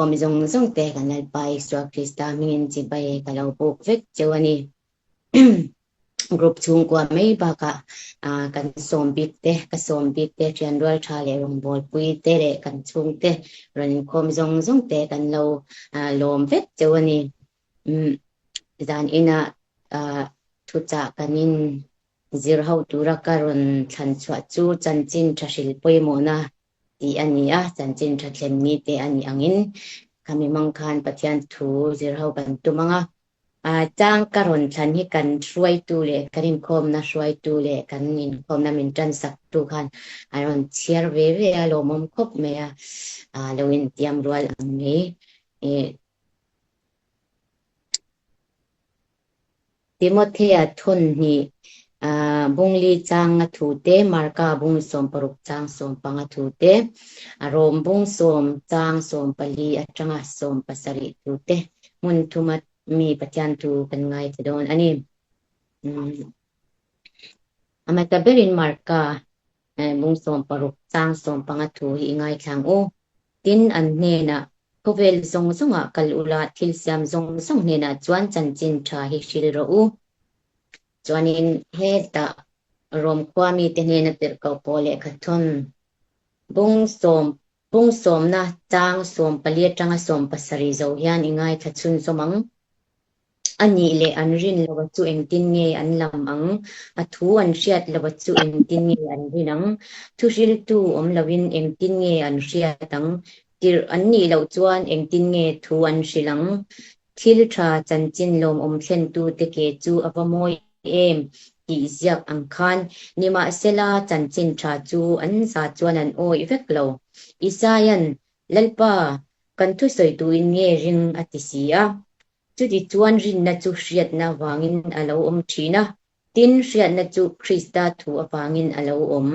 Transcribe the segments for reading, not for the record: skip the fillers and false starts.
Awm zawng zawng te kan Lalpa Isua Krista hmingin chibai ka lo buk vek cheu a ni. Group chhungkua mai bakah kan sawm bik te, ka sawm bik te, thian rual tha leh rawngbawlpui te leh kan chhungte rawn inkhawm zawng zawng te kan lo lawm vek cheu a ni. Zan inah thuchah kan in zir ho tura ka rawn thlan chhuah chu chanchin tha hril pawimawhna tih a ni a, chanchin tha thlen ni te a nih angin khami hmang khan Pathian thu zir ho kan tum ang a. Chang ka rawn thlan hi kan hruaitu leh kan inkhawmna hruaitu leh kan inkhawmna min tansaktu khan a rawn chhiar ve ve a, lawmawm khawp mai a, lo intiam rual ang mai. Timothea thawn hnih bungli chang a thu te, Marka bung 16 chang 15 thu te, Rom bung 10 chang 14 atanga 17 thu te, hmun thuma mi Pathian thu kan ngaithla dawn a ni. A hmasa berin Marka bung 16 chang 15 thu hi i ngaithla ang u. Tin, an hnenah, Khawvel zawng zawngah kal ula, thil siam zawng zawng hnenah chuan chanchin tha hi hril rawh u. Chuanin hetah Rom khua mite hnena tirhkoh pawh lehkha thawn bung sawm bung sawmna chang 14 atanga 17 zo hian i ngaithla chhunzawm ang. A nih leh an rin loh chu engtin nge an lam ang? A thu an hriat loh chu engtin nge an rin ang? Thuhriltu awm loin engtin nge an hriat ang? Tirh an nih loh chuan engtin nge thu an hrilh ang? Thil tha chanchin lawmawm thlentute ke chu a va mawi em? tih ziak ang khan nimahsela chanchin tha chu an za chuan an awih vek lo. Isaia'n, Lalpa, kan thusawi tuin nge ring a ti si a. Chuti chuan rinna chu hriatna avangin a lo awm thin a, tin hriatna chu Krista thu avangin a lo awm.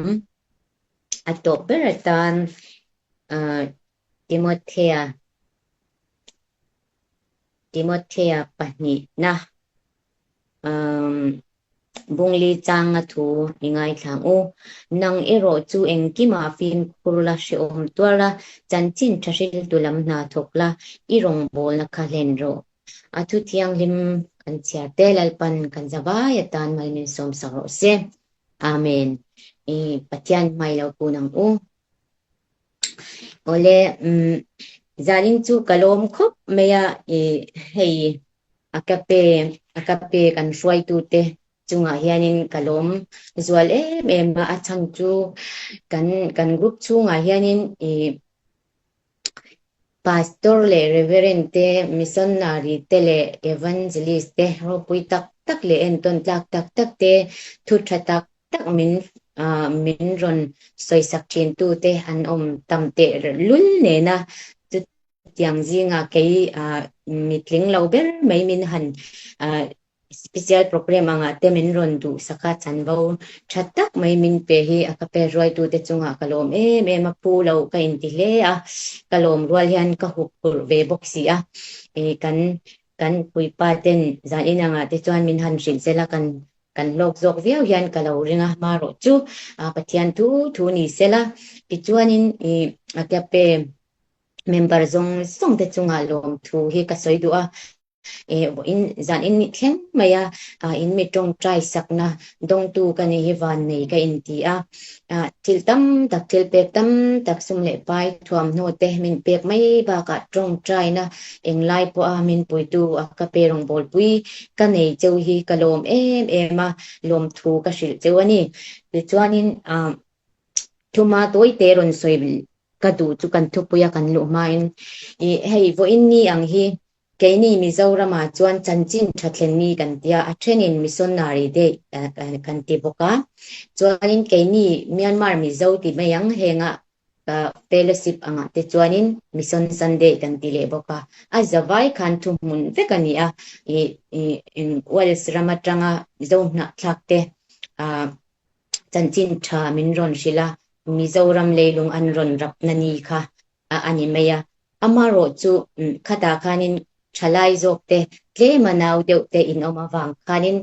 A tawp ber atan Timothea Timothea pahnihna Bungli changa thu i ngaithla ang u. Nang erawh chu engkimah fimkhur la, hrehawm tuar la, chanchin tha hriltu lam hna thawk la, i rawngbawlna kha hlen rawh. A thu thianghlim kan chhiar te Lalpan kan zavai atan mal min sawmsak rawh se. Amen. I Pathian hmai lo kun ang u. Awle, zanin chu ka lawm khawp mai a, i hei a ka pe a ka pe kan hruaitute chungah hianin ka lawm zual em em a, a chhan chu kan kan group chhungah hianin i pastor leh reverend te, missionary te leh evangelist te ropui tak tak leh entawn tlak tak tak te thu tha tak tak min min rawn sawisak thin tu te an awm tam teh lul nena chutiang zingah kei mitling lo ber mai min han special program angah te min rawn duhsak a, chanvo tha tak mai min pe hi a ka pe ruaitute chungah ka lawm em em a, phu lo ka inti hle a, ka lawm rual hian ka hup phurh ve bawk si a, kan kan puipa ten zan in angah te chuan min han hrilh zel a, kan kan hlawk zawk viau hian ka lo ring a, hmarawh chu Pathian thu thu ni sela, tichuanin a ka pe member zawng zawng te chungah lawmthu hi ka sawi duh a. In zan in ni thleng mai a, in mi tawngtai sakna dawngtu ka ni hi van nei ka inti a. Thil tam tak, thil pek tam tak sum leh pai thuamhnaw te min pek mai bakah tawngtaina englai pawha min puitu a ka pe rawngbawlpui ka nei cheu hi ka lawm em em a, lawmthu ka hrilh cheu a ni. Tichuanin thuma tawite rawn sawi ka duh chu kan thupuia kan luh hmain i hei vawiin ni ang hi keini Mizoramah chuan chanchin tha thlen ni kan tia a thenin missionary day kan ti bawk a chuanin keini Myanmar Mizo ti mai ang henga fellowship angah te chuanin Mission Sunday kan ti leh bawk a a zavai khan thuhmun vek a ni a i Wales ram atanga Mizo hnahthlak te Chanchin tha min rawn hrilh a, Mizoram leilung an rawn rapna ni kha a ni mai a. Amarawh chu khatah khanin thalai zawk te, tlema nau deuh te in awm avang khanin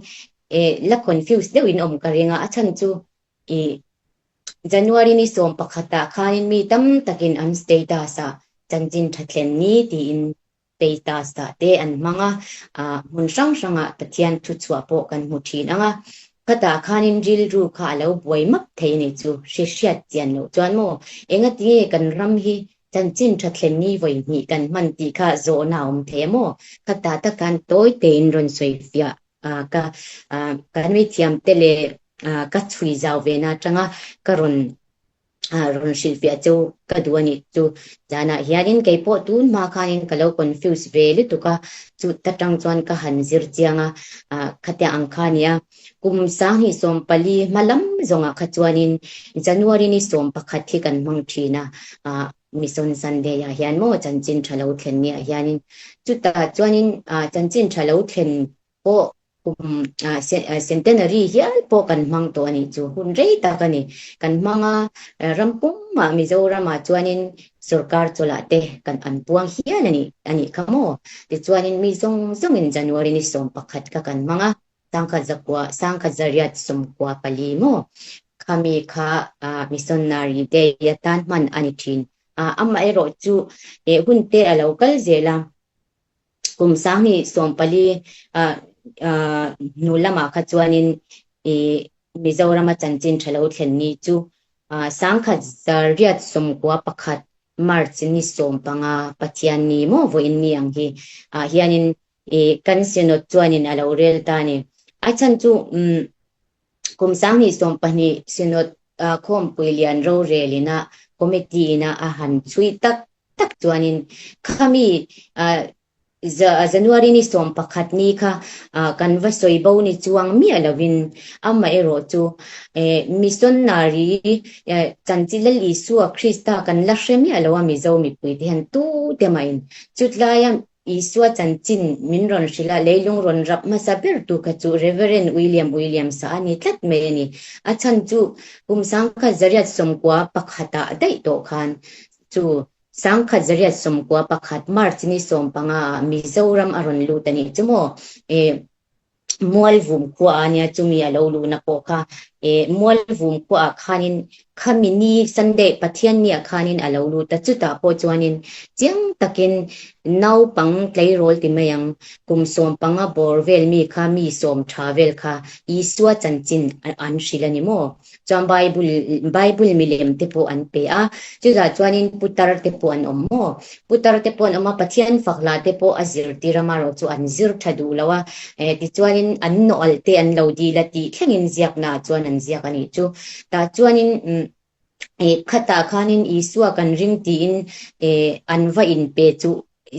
la confuse deuh in awm ka ring a, a chhan chu i January ni 11 ah khanin mi tam takin an status ah. Chanchin tha thlen ni tiin status ah te an hmang a, hmun hrang hrangah Pathian thu chhuah pawh kan hmu thin ang a. Khatah khanin rilru kha a lo buai map thei a nih chu, hre hriat chian loh chuan maw engatinge kan ram hi chanchin tha thlen ni vawi hnih kan hman tih kha zawhna a awm thei a maw? Khatah takan tawi tein rawn sawi fiah ka kan mithiam te leh ka chhui zau ve na atanga ka rawn rawn hrilhfiah chu ka duh a nih chu. Zanah hianin kei pawh tun hma khanin ka lo confuse ve lutuk a, chu ta tang chuan ka han zir chiang a, khatia ang kha a nia. Kum sanghnih 14 hma lam zawngah kha chuanin January ni 11 hi kan hmang thin a, Mission Sunday ah hian maw chanchin tha lo thlen ni ah hianin chutah chuanin chanchin tha lo thlen pawh kum centenary hial pawh kan hmang tawh a nih chu. Hun rei tak a ni. Kan hmang a, ram pumah Mizoramah chuanin sorkar chawlhah te kan an puang hial a nih a nih kha maw? Tichuanin mi zawng zawngin January ni 11 kha kan hmang a, 1900 1994 maw? Khami kha Missionary Day atan hman a ni thin. Amaherawh chu hun te a lo kal zel a. Kum 2014 hnu lamah kha chuanin Mizorama chanchin tha lo thlen ni chu 1991 March ni 15 Pathian ni maw vawiin ni ang hi ah hianin kan Synod chuanin a lo rel ta a ni. A chhan chu Kum 2020 Synod Khawmpui Lian rorel ina committee ina a han chhui tak tak chuanin khami January ni 11 ni kha kan va sawi bo ni chuang miah lovin amaherawh chu missionary chanchin Lal Isua Krista kan la hre miah lo a Mizo mipuite hian tute mahin chutlaia Isua chanchin min rawn hrilh a, leilung rawn rap hmasa ber tu kha chu Reverend William Williams-a a ni tlat mai a ni. A chhan chu kum 1991 ah daih tawh khan chu 1991 March ni 15 ah Mizoram a rawn lut a nih chu maw? Mualvum khua a nia chumi a lo luhna pawh kha eh Mualvum khua ah khanin khami ni Sunday Pathian ni ah khanin a lo lut a chutah pawh chuanin chiang takin naupang tleirawl ti mai ang kum 15 bawr vel mi kha mi sawm tha vel kha Isua chanchin an hrilh a ni maw? Chuan Bible Bible milem te pawh an pe a, chutah chuanin putar te pawh an awm maw? Putar te pawh an awm a, Pathian fak hla te pawh a zirtir a, marawh chu an zir tha duh lo a, eh tichuanin an nawlh te an lo dil a tih thlengin ziaknaah chuan an ziak a nih chu. Tah chuanin umm eh khatah khanin Isua kan ring tiin eh an va inpe chu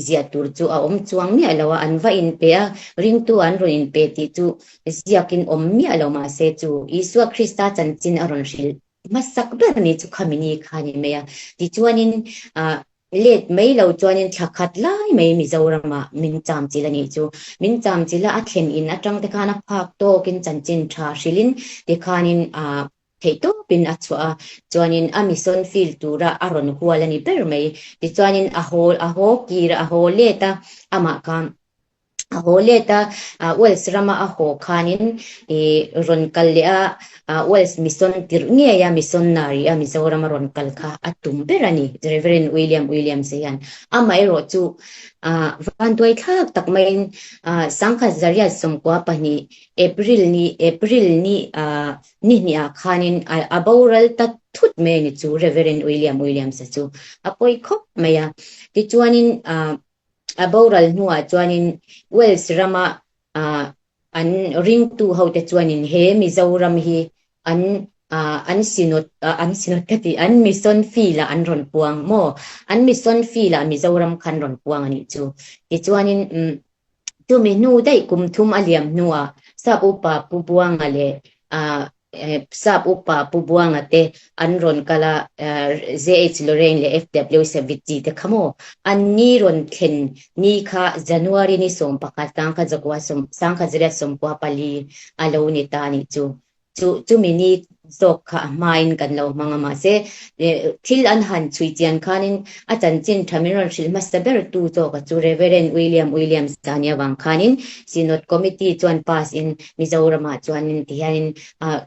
ziah tur chu a awm chuang miah lo a, an va inpe a, ringtu an rawn inpe tih chu ziakin awm miah lo mah se chu Isua Krista chanchin a rawn hrilh hmasak ber ni chu khami ni kha a ni mai a. Tichuanin ah let mai lo chuanin thla khat lai mai Mizoramah min cham chilh a nih chu. Min cham chilh a, a thlen in atang te khan a phak tawkin chanchin tha hrilhin tikhanin ah Theihtawpin a chhuah a, chuanin a mission field tura a rawn hual a ni ber mai. Tichuanin a haw a haw kir a haw let a, amah kha a haw let a, Wales rama a haw khanin ih rawn kal leh a, Wales mission tirh ngei a missionary a Mizoram a rawn kal kha a tum ber a ni, Reverend William Williams-a hian. Amaherawh chu vanduai thlak tak maiin 1992 April ni April ni Ni hnih ah khanin a boral ta thut mai a ni chu Reverend William Williams-a chu a pawi khawp mai a. Tichuanin a boral hnuah chuanin Wales rama an ringtu hote chuanin he Mizoram hi an an synod an synod ka ti an mission field ah an rawn puang maw? An mission field ah Mizoram khan rawn puang a nih chu. Tichuanin Chumi hnu daih kum thum a liam hnuah Sap Upa Pu Buanga leh Sap Upa Pu Buanga te an rawn kal a, JH Lorraine leh FW Savitchi te kha maw? An ni rawn thlen ni kha January ni 11 1994 a lo ni ta a nih chu. Chu chumi ni zawk kha a hmain kan lo hmang a, mahse thil an han chhui chian khanin a chanchin tha min rawn hrilh hmasa ber tu zawk a chu Reverend William Williams a nia vang khanin Synod Committee chuan pass in Mizoramah chuanin tihianin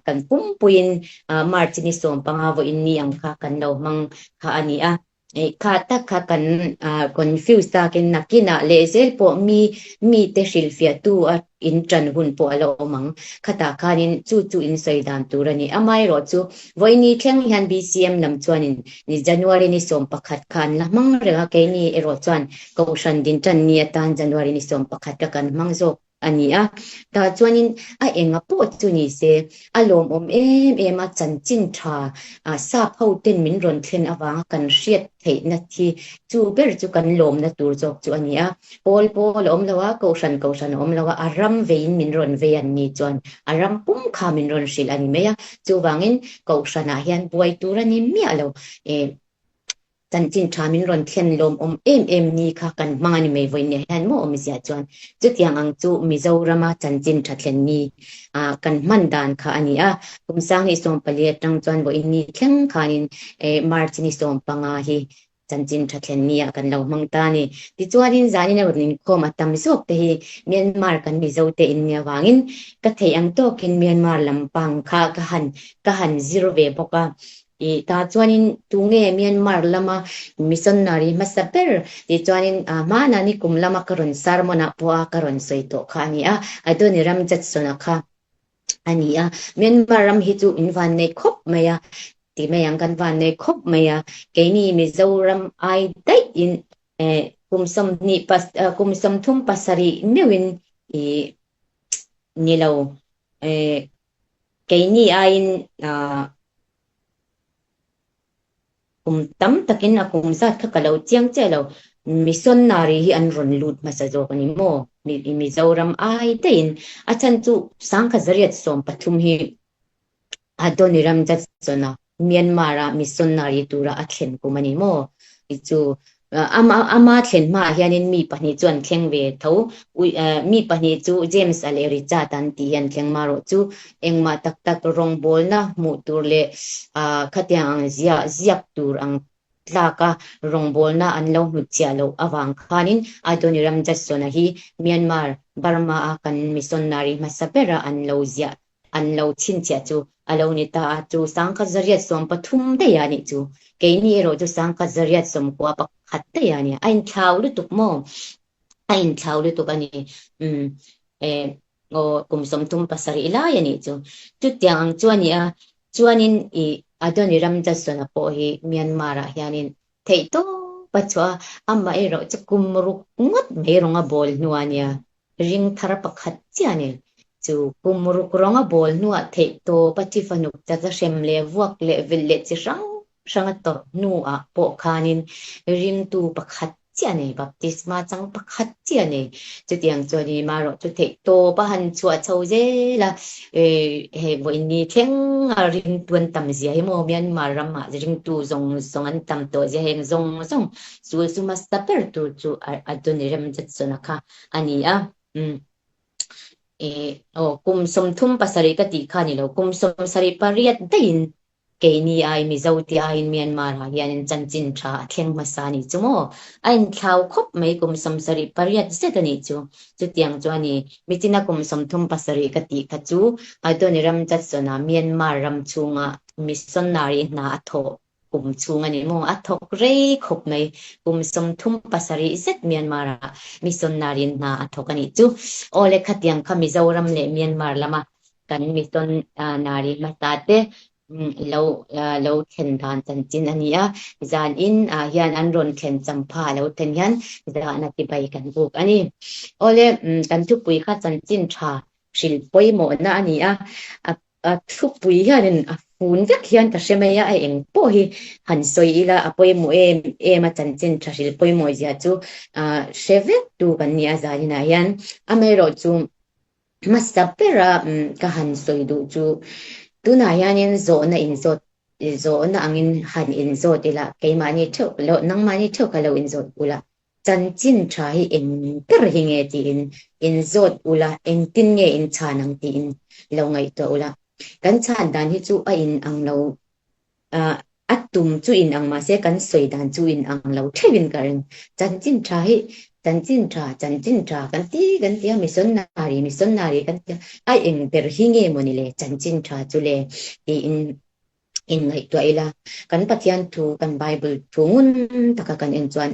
kan pumpuiin March ni 15 vawiin ni ang kha kan lo hmang kha a ni a. Kha tak kha kan confuse takin nakinah lehzel pawh mi mite hrilhfiahtu a in tan hun pawh a la awm ang. Khatah khanin chu chu in sawi dan tur a ni. Amaherawh chu vawiini thleng hian BCM lam chuanin ni January ni 11 kha an la hmang reng a, keini erawh chuan Kohhran din tan ni atan January ni 11 kha kan hmang zawk a ni a. Tah chuanin a enga pawh chu ni se, a lawmawm em em a, chanchin tha sap ho ten min rawn thlen avanga kan hriat theihna thi chu ber chu kan lawmna tur zawk chu a ni a. Pawl pawl a awm lo a, kohhran kohhran a awm lo a, a ram veiin min rawn vei an ni chuan a ram pum kha min rawn hrilh a ni mai a. Chuvangin kohhranah hian buai tur a ni miah lo. Chanchin tha min rawn thlen lawmawm em em ni kha kan hmang a ni mai vawiin hian maw awmzia chuan chutiang ang chu Mizorama chanchin tha thlen ni kan hman dan kha a ni a. Kum 2014 atang chuan vawiin ni thleng khanin March ni 15 hi chanchin tha thlen ni ah kan lo hmang ta a ni. Tichuanin zanin a rawn inkhawm a tam zawk te hi Myanmar kan Mizo te in nia vangin ka theih ang tawkin Myanmar lampang kha ka han ka han zir ve bawk a. I tah chuanin tunge Myanmar lama missionary hmasa ber tih chuanin hmanah ni kum lama ka rawn sermon ah pawha ka rawn sawi tawh kha a ni a, Adoniram Judson-a kha a ni a. Myanmar ram hi chu in vannei khawp mai a, ti mai ang kan vannei khawp mai a, keini Mizoram ai daih in kum 20 kum 37 meuhin i ni lo Keini aiin kum tam takin a kum zat kha ka lo chiang chiah lo. Missionary hi an rawn lut hmasa zawk a ni maw? Mizoram ai daihin a chhan chu 1113 hi Adoniram Judson-a Myanmar-a missionary tura a thlen kum a ni maw? Chu Ama thlen hmaah hianin mi pahnih chu an thleng ve tho. Mi pahnih chu James-a leh Richard-a an tih hi an thleng marawh chu engmah tak tak rawngbawlna hmuh tur leh khatiang ang ziah ziak tur ang tlaka rawngbawlna an lo hnutchhiah loh avang khanin Adoniram Judson-a hi Myanmar, Burma-a kan missionary hmasa bera an lo ziah an lo chhinchhiah chu a lo ni ta a, chu 1113 daih a nih chu. Keini erawh chu 1191 daih a ni. A inthlau lutuk maw? A inthlau lutuk a ni. Umm, e, aw, kum 37 lai a nih chu. Chutiang ang chu a ni a, chuanin i Adoniram Judson-a pawh hi Myanmar-ah hianin theihtawp a chhuah a, amaherawh chu kum ruk ngawt mai rawng a bawl hnu a nia. Ring thar pakhat chiah a ni. Chu kum ruk rawng a bawl hnuah theihtawp a thi fanuk chat a hrem leh vuak leh vilh leh chi hrang hrang a tawrh hnuah pawh khanin ringtu pakhat chiah a nei, baptisma chang pakhat chiah a nei. Chutiang chuan i marawh chu theihtawp a han chhuah chho zel a, hei vawiin thleng a ringtu an tam zia hi maw Myanmar ramah ringtu zawng zawng an tam tawh zia heng zawng zawng sul chu hmasa ber tur chu Adoniram Judson-a kha a ni a. Umm e aw kum 37 ka tih kha ni lo, kum 78 daihin keini ai Mizo te aiin Myanmar ah hianin chanchin tha a thleng hmasa a nih chu maw? A inthlau khawp mai kum 78 zet a nih chu. Chutiang chu a ni. Michina kum 37 ka tih kha chu Adoniram Judson-a Myanmar ram chhunga missionary hna a thawh kum chhung a ni maw? A thawk rei khawp mai. Kum 37 zet Myanmar-ah missionary hna a thawk a nih chu. Aw le, khatiang kha Mizoram leh Myanmar lama kan missionary hmasa te lo lo thlen dan chanchin a ni a. Zan in ah hian an rawn thlen champha a lo thlen hian zahna tibai kan buk a ni. Aw le, kan thupui kha chanchin tha hrilh pawimawhna a ni a. A thupui hianin a fun vek hian ka hre mai a, a eng pawh hi han sawi ila a pawimawh em em a, chanchin tha hrilh pawimawh zia chu hre vek tu kan ni a zaninah hian. Amaherawh chu hmasa bera ka han sawi duh chu tunah hianin zawhna inzawt zawhna angin han inzawt ila keimahni theuh lo nangmahni theuh kha lo inzawt ula Chanchin tha hi eng ber hi nge tiin in zawt ula, engtin nge in chhan ang tiin lo ngaihtuah ula. Kan chhan dan hi chu a in ang lo, a tum chu in ang mahse kan sawi dan chu in ang lo theuhin ka ring. Chanchin tha hi chanchin tha, chanchin tha kan ti kan ti a, missionary, missionary kan ti a, a eng ber hi nge mawni le chanchin tha chu le tiin. Inngaihtuah ila, kan Pathian thu, kan Bible thu ngun taka kan en chuan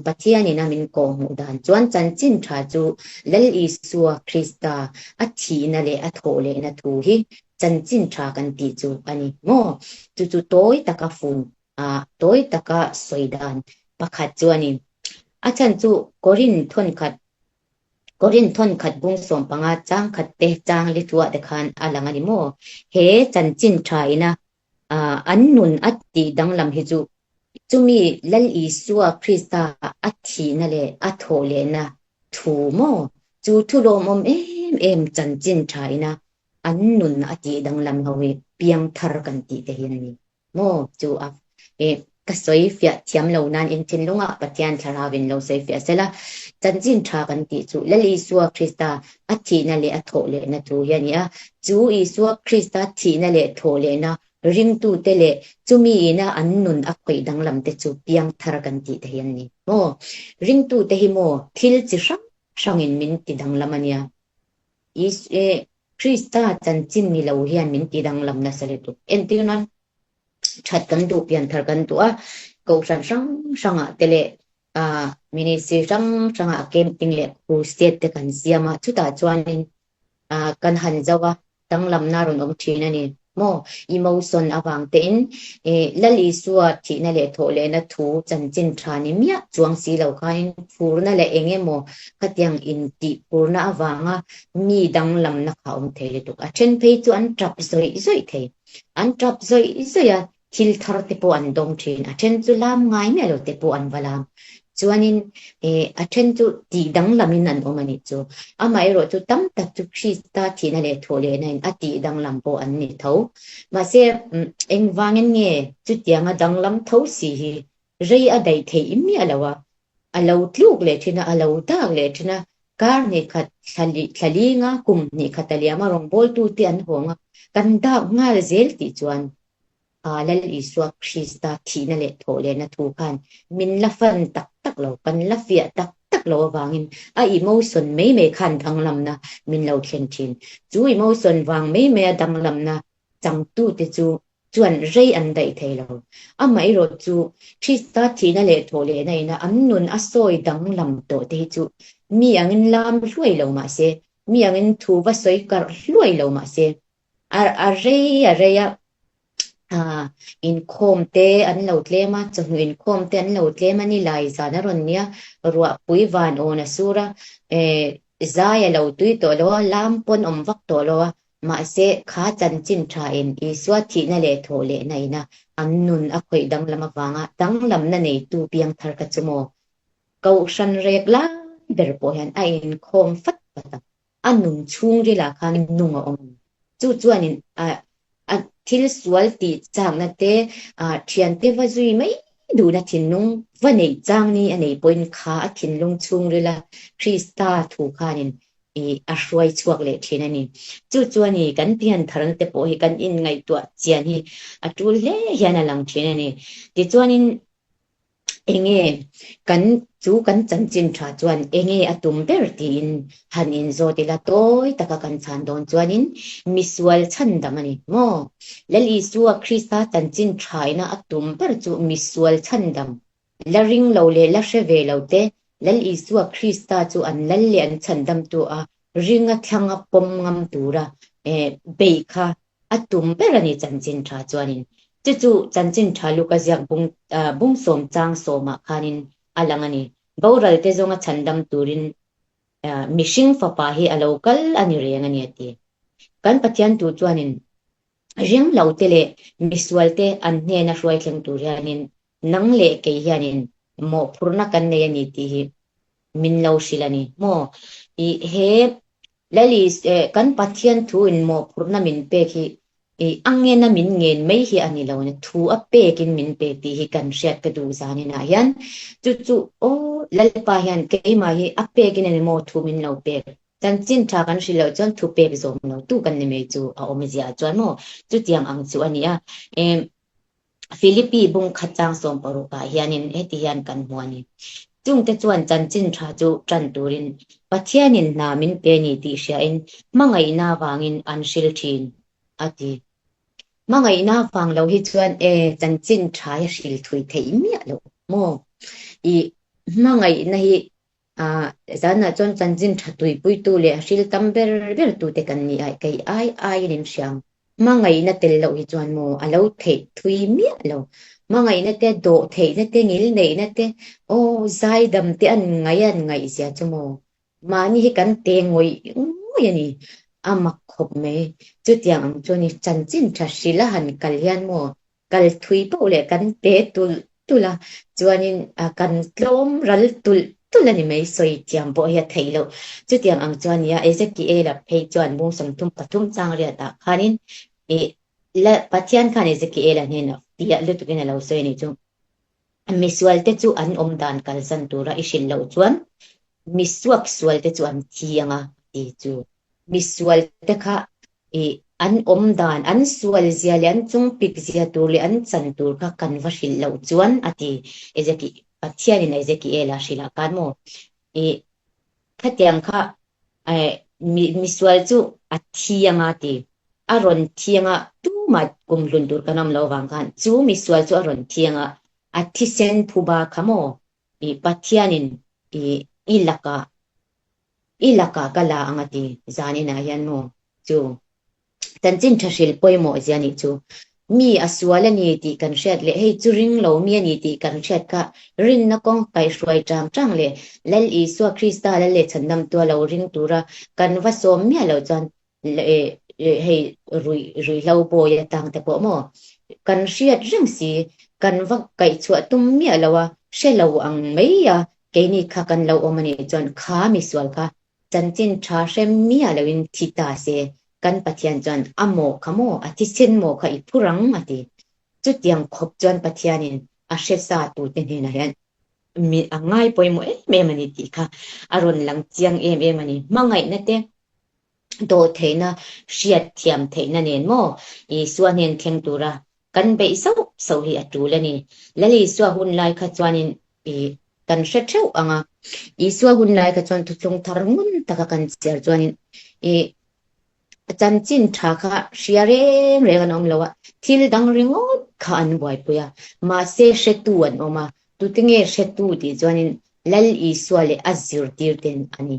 Pathianin a min kawhhmuh dan chuan chanchin tha chu Lal Isua Krista a thihna leh a thawh lehna thu hi chanchin tha kan tih chu a ni maw? Chu chu tawi taka fun ah tawi taka sawi dan pakhat chu a ni. A chhan chu Korin thawnkhat Korin thawnkhat bung 15 chang khat te chang li thuah te khan a lang a ni maw? He chanchin tha ina an nun a tih danglam hi chu chumi Lal Isua Krista a thihna leh a thawh lehna thu maw? Chu thu lawmawm em em chanchin tha ina an nun a tih danglam ho hi piangthar kan tih te hi a ni. Maw chu a e ka sawi fiah thiam lo nan in thinlungah Pathian thlarau in lo sawi fiah sela. Chanchin tha kan tih chu Lal Isua Krista a thihna leh a thawh lehna thu hi a ni a. Chu Isua Krista thihna leh thawh lehna ringtute leh chumi ina an nun a khawih danglam te chu piangthar kan tih te hi an ni. Maw ringtute hi maw thil chi hrang hrangin min ti danglam a nia. Krista chanchin ni lo hian min ti danglam nasa lutuk. Entir nan that kan duh, pianthar kan duh a, kohhran hrang hrangah te leh ministry hrang hrangah camping leh crusade te kan siam a, chutah chuanin kan han zo a, danglamna a rawn awm thin a ni maw? Emotion avang tein Lal Isua thihna leh thawh lehna thu chanchin tha ni miah chuang si lo khain phurna leh eng emaw khatiang intih phurna avanga mi danglamna kha a awm thei lutuk. A then phei chu an tap zawih zawih thei. An tap zawih zawih a, thil thar te pawh an dawng thin. A then chu lam ngai miah lo te pawh an va lam. Chuanin a then chu tih danglamin an awm a nih chu. Amaherawh chu tam tak chu Krista thihna leh thawh lehna in a tih danglam pawh an ni tho. Mahse engvangin nge chutianga danglam tho si hi rei a daih theih miah lo a, a lo tluk leh thin a, a lo dak leh thin a, kar hnih khat thla linga kum hnih khat a liam a rawngbawltute an hawng a, kan dak nghal zel tih chuan Lal Isua Krista thihna leh thawh lehna thu khan min la fan tak tak lo, kan la fiah tak tak lo avangin a emotion mai mai khan danglamna min lo thlen thin. Chu emotion vang mai maia danglamna changtute chu chuan rei an daih thei lo. Amaherawh chu Krista thihna leh thawh lehna ina an nun a sawi danglam tawh te hi chu mi angin lam hluai lo mah se, mi angin thu va sawi karh hluai lo mah se, a rei a rei a, inkhawm te an lo tlem a, chawhnu inkhawm te an lo tlem a ni lai zan a rawn nia, ruahpui van awn a sur a, zai a lo tui tawh lo a, lam pawn awm vak tawh lo a, Mahse, kha chanchin thain Isua thihna leh thawh lehna ina an nun a khawih danglam avanga danglamna neitu piangthar kha chu maw? Kohhran rek lai ber pawh hian a inkhawm fat fat a, a nun chhungrilah khan nung a awm a ni. Chu chuanin a a thil sual tih chakna te, thiante va zui mai duhna thinlung va neih chang ni a nei pawhin kha a thinlung chhungrila Krista thu khanin i a hruai chhuak leh thin a ni. Chu chuan i kan piantharna te pawh hi kan inngaihtuah chian hi a tul hle hian a lang thin a ni. Tichuanin enge kan chu kan chanchin tha chuan enge a tum ber tiin han inzawt ila tawi taka kan chhan dawn chuanin misual chhandam a ni maw? Lal Isua Krista chanchin thaina a tum ber chu misual chhandam La ring lo leh la hre ve lo te, Lal Isua Krista chu an lal leh an chhandamtu a ringa thlanga pawm ngam tura beih kha a tum ber a ni chanchin tha chuanin. Chu chu chanchin tha Luka ziak bung bung sawm chang sawmah khanin a lang a ni. Boral te zawnga chhandam turin mihring fapa hi a lo kal a ni reng a ni a ti. Kan Pathian tu chuanin ring lo te leh misual te an hnena hruai thleng tur hianin Nang leh kei hianin mawhphurhna kan nei a ni tih hi min lo hrilh a ni maw? I he Lalis eh kan Pathian thu in mawhphurhna min pek hi i a ngena min ngen mai hi a ni lo a, thu a pekin min pe tih hi kan hriat ka duh zaninah hian chu chu aw Lalpa hian keimah hi a pekin a ni maw thu min lo pek chanchin tha kan hrilh loh chuan thu pek zawm lo tu kan ni mai chu a awmzia chuan maw chutiang ang chu a ni a eh Philippi bung khat chang 16 ah hianin heti hian kan hmu a ni. Chungte chuan chanchin tha chu tan turin Pathianin hna min pe ni tih hriain hmangaihna avangin an hril thin, a ti. Hmangaihna vang lo hi chuan e chanchin tha hi hril thui theih miah lo maw? I hmangaihna hi zanah chuan chanchin tha tuipuitu leh hril tam ber ber tute kan ni a, kei ai aiin in hria ang. Hmangaihna tel loh hi chuan maw a lo theih thui miah lo. Hmangaihna te, dawh theihna te, ngilneihna te, aw zaidam te an ngaih an ngaihzia chu maw Mahni hi kan te ngawih ngawih a ni, a mak khawp mai. Chutiang ang chuan i chanchin tha hrilh a han kal hian maw kal thui poh leh kan te tulh tulh a, chuanin kan tlawm ral tulh tulh a ni mai, sawi thiam pawh hi a theih loh. Chutiang ang chuan nia Ezekiela phei chuan bung 33 chang riatah khanin ih Pathian khan Ezekiela hnenah fiah lutukin a lo sawi a nih chu. Misualte chu an awm dan kalsan tura i hrilh loh chuan misuak sualte chu an thi ang a ti chu. Misualte kha i an awm dan, an sual zia leh an chungpik zia tur leh an chan tur kha kan va hrilh loh chuan a ti. Ezeki, Pathianin Ezekiela hrilh ah khan maw i Khatiang kha misual chu a thi anga ti. A rawn thi anga tumah kum hlun tur kan awm lo vang khan chu misual chu a rawn thi anga a thisen phuba kha maw i Pathianin i i lakah i lakah ka la anga ti zaninah hian maw chu Chanchin tha hrilh pawimawh zia nih chu mi a sual a ni tih kan hriat leh hei chu ring lo mi a ni tih kan hriat kha rinna kawng kaihhruai tang tang leh Lal Isua Krista Lal leh Chhandamtua lo ring tura kan va sawm miah loh chuan hei ruih ruihhlo bawi atang te pawh maw kan hriat reng si kan va kaihchhuah tum miah lo a hre lo ang mai a keini kha kan lo awm a nih chuan kha misual kha Chanchin tha hre miah loin thi ta se, kan Pathian chuan a maw kha maw, a thisen maw kha i phur ang a ti. Chutiang khawp chuan Pathianin a hre sa tute hnenah hian mi a ngai pawimawh em em a ni tih kha a rawn lang chiang em em a ni. Hmangaihna te dawh theihna, hriat thiam theihna nen maw Isua hnen thleng tura kan beih sauh sauh hi a tul a ni. Lal Isua hun lai kha chuanin i kan hre theuh ang a, Isua hun lai kha chuan thuthlung thar ngun taka kan chhiar chuanin i chanchin tha kha hria reng reng an awm lo a, thil dang ringawt kha an buaipui a, mahse hretu an awm a, tute nge hretu tih chuanin Lal Isua leh a zirtirten a ni.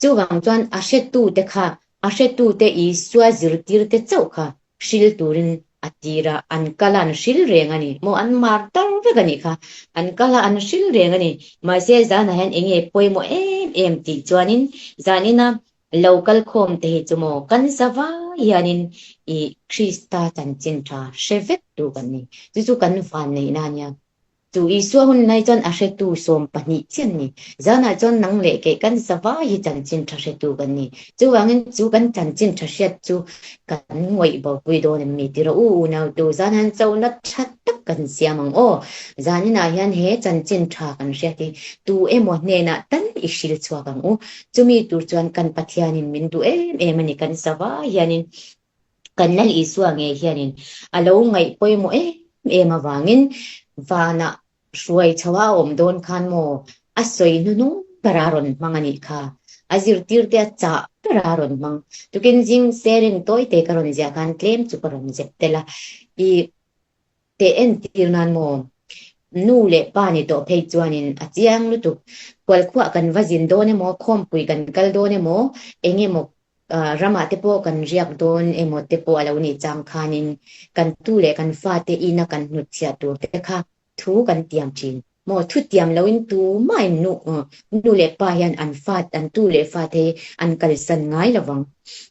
Chuvang chuan a hretute kha, a hretute Isua zirtirte chauh kha hril turin a tir a, an kal a, an hril reng a ni. Maw an mar tar vek a nih kha, an kal a, an hril reng a ni. Mahse zanah hian eng nge pawimawh em em tih chuanin zanina lo kal khawm te hi chu maw kan za vai hianin i Krista chanchin tha hre vek tur kan ni. Chu chu kan vanneihna a nia. Chu Isua hun lai chuan a hretu 12 chiah an ni. Zanah chuan nang leh kei kan zavai hi chanchin tha hretu kan ni. Chuvangin chu kan chanchin tha hriat chu kan ngawih bopui dawn em mi ti rawh u unautu zan han chona tha tak kan siam ang aw. Zaninah hian he chanchin tha kan hriat hi tu emaw hnenah tal i hril chhuak ang u. Chumi tur chuan kan Pathianin min duh em em a ni kan zavai hianin Kan Lal Isua ngei hianin a lo ngaih pawimawh em em avangin vanah hruai chho a awm dawn khan maw a sawi hnuhnung ber a rawn hmang a nih kha. A zirtirte a chah ber a rawn hmang. Tukin zing sharing tawite ka rawn ziah khan tlem chu ka rawn zep tel a. I Teh entir nan maw? Nu leh pa ni tawh phei chuanin a chiang lutuk. Kualkhuah kan va zin dawn emaw, khawmpui kan kal dawn emaw, eng emaw ramah te pawh kan riak dawn emaw te pawh a lo nih chang khanin kan tu leh kan fate ina kan hnutchhiah tur te kha thu kan tiam thin. Maw thu tiam loin tumahin nu nu leh pa hian an fa an tu leh fate hi an kalsan ngai lovang.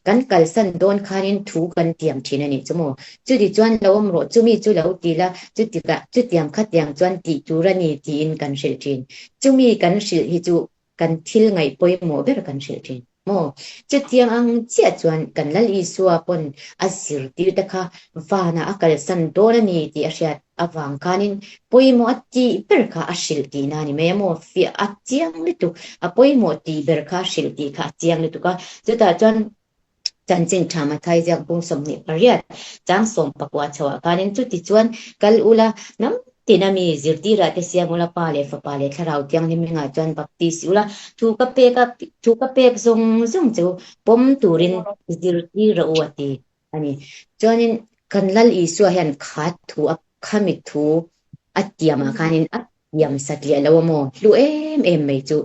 Kan kalsan dawn khanin thu kan tiam thin a nih chu maw. Chuti chuan lo awm rawh, chumi chu lo ti la, chutikah chutiang khatiang chuan tih tur a ni tiin kan hrilh thin. Chumi kan hrilh hi chu kan thil ngaih pawimawh ber kan hrilh thin maw? Chutiang ang chiah chuan kan Lal Isua pawn a zirtir te kha vanah a kalsan dawn a ni tih a hriat avang khanin pawimawh a tih ber kha a hrilh tihna a ni mai a maw? Fiah a chiang lutuk, a pawimawh tih ber kha a hrilh tih kha a chiang lutuk a, chutah chuan Chanchin tha Mathai ziak bung 28 chang 19 chhoah khanin chuti chuan kal ula hnam tina mi zirtirah te siam ula Pa leh Fapa leh Thlarau Thianghlim hmingah chuan baptis ula thu ka pek a thu ka pek zawng zawng chu pawm turin zirtir rawh u a ti a ni. Chuanin. Kan Lal Isua hian kha thu a khami thu a tiamah khanin a tiam satliah lo a maw? Hlu em em mai chu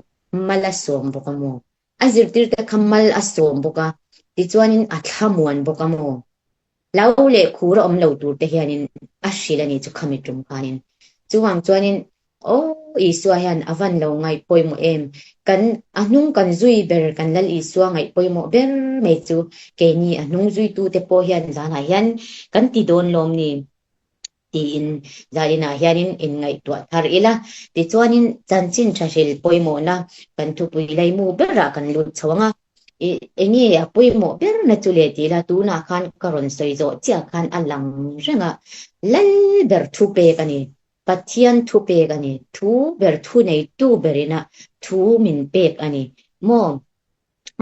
mal a sawm bawk a maw? A zirtirte kha mal a sawm bawk a, tichuanin a thlamuan bawk a maw? Hlau leh khur a awm lo tur te hianin a hrilh a ni chu khami tum khanin. Chuvang chuanin Aw Isua hian a van lo ngaih pawimawh em? Kan a hnung kan zui ber kan Lal Isua ngaih pawimawh ber mai chu keini a hnung zuitute pawh hian zanah hian kan ti dawn lawm ni? tiin zaninah hianin inngaihtuah thar ila. Tichuanin chanchin tha hril pawimawhna kan thupui laimu berah kan lut chho ang a. I enge a pawimawh ber na chu le tih ila tunah khan ka rawn sawi zawh chiah khan a lang reng a, Lal ber thu pek a ni. Pathian thu pek a ni. Thu ber thu neitu berina thu min pek a ni. Maw?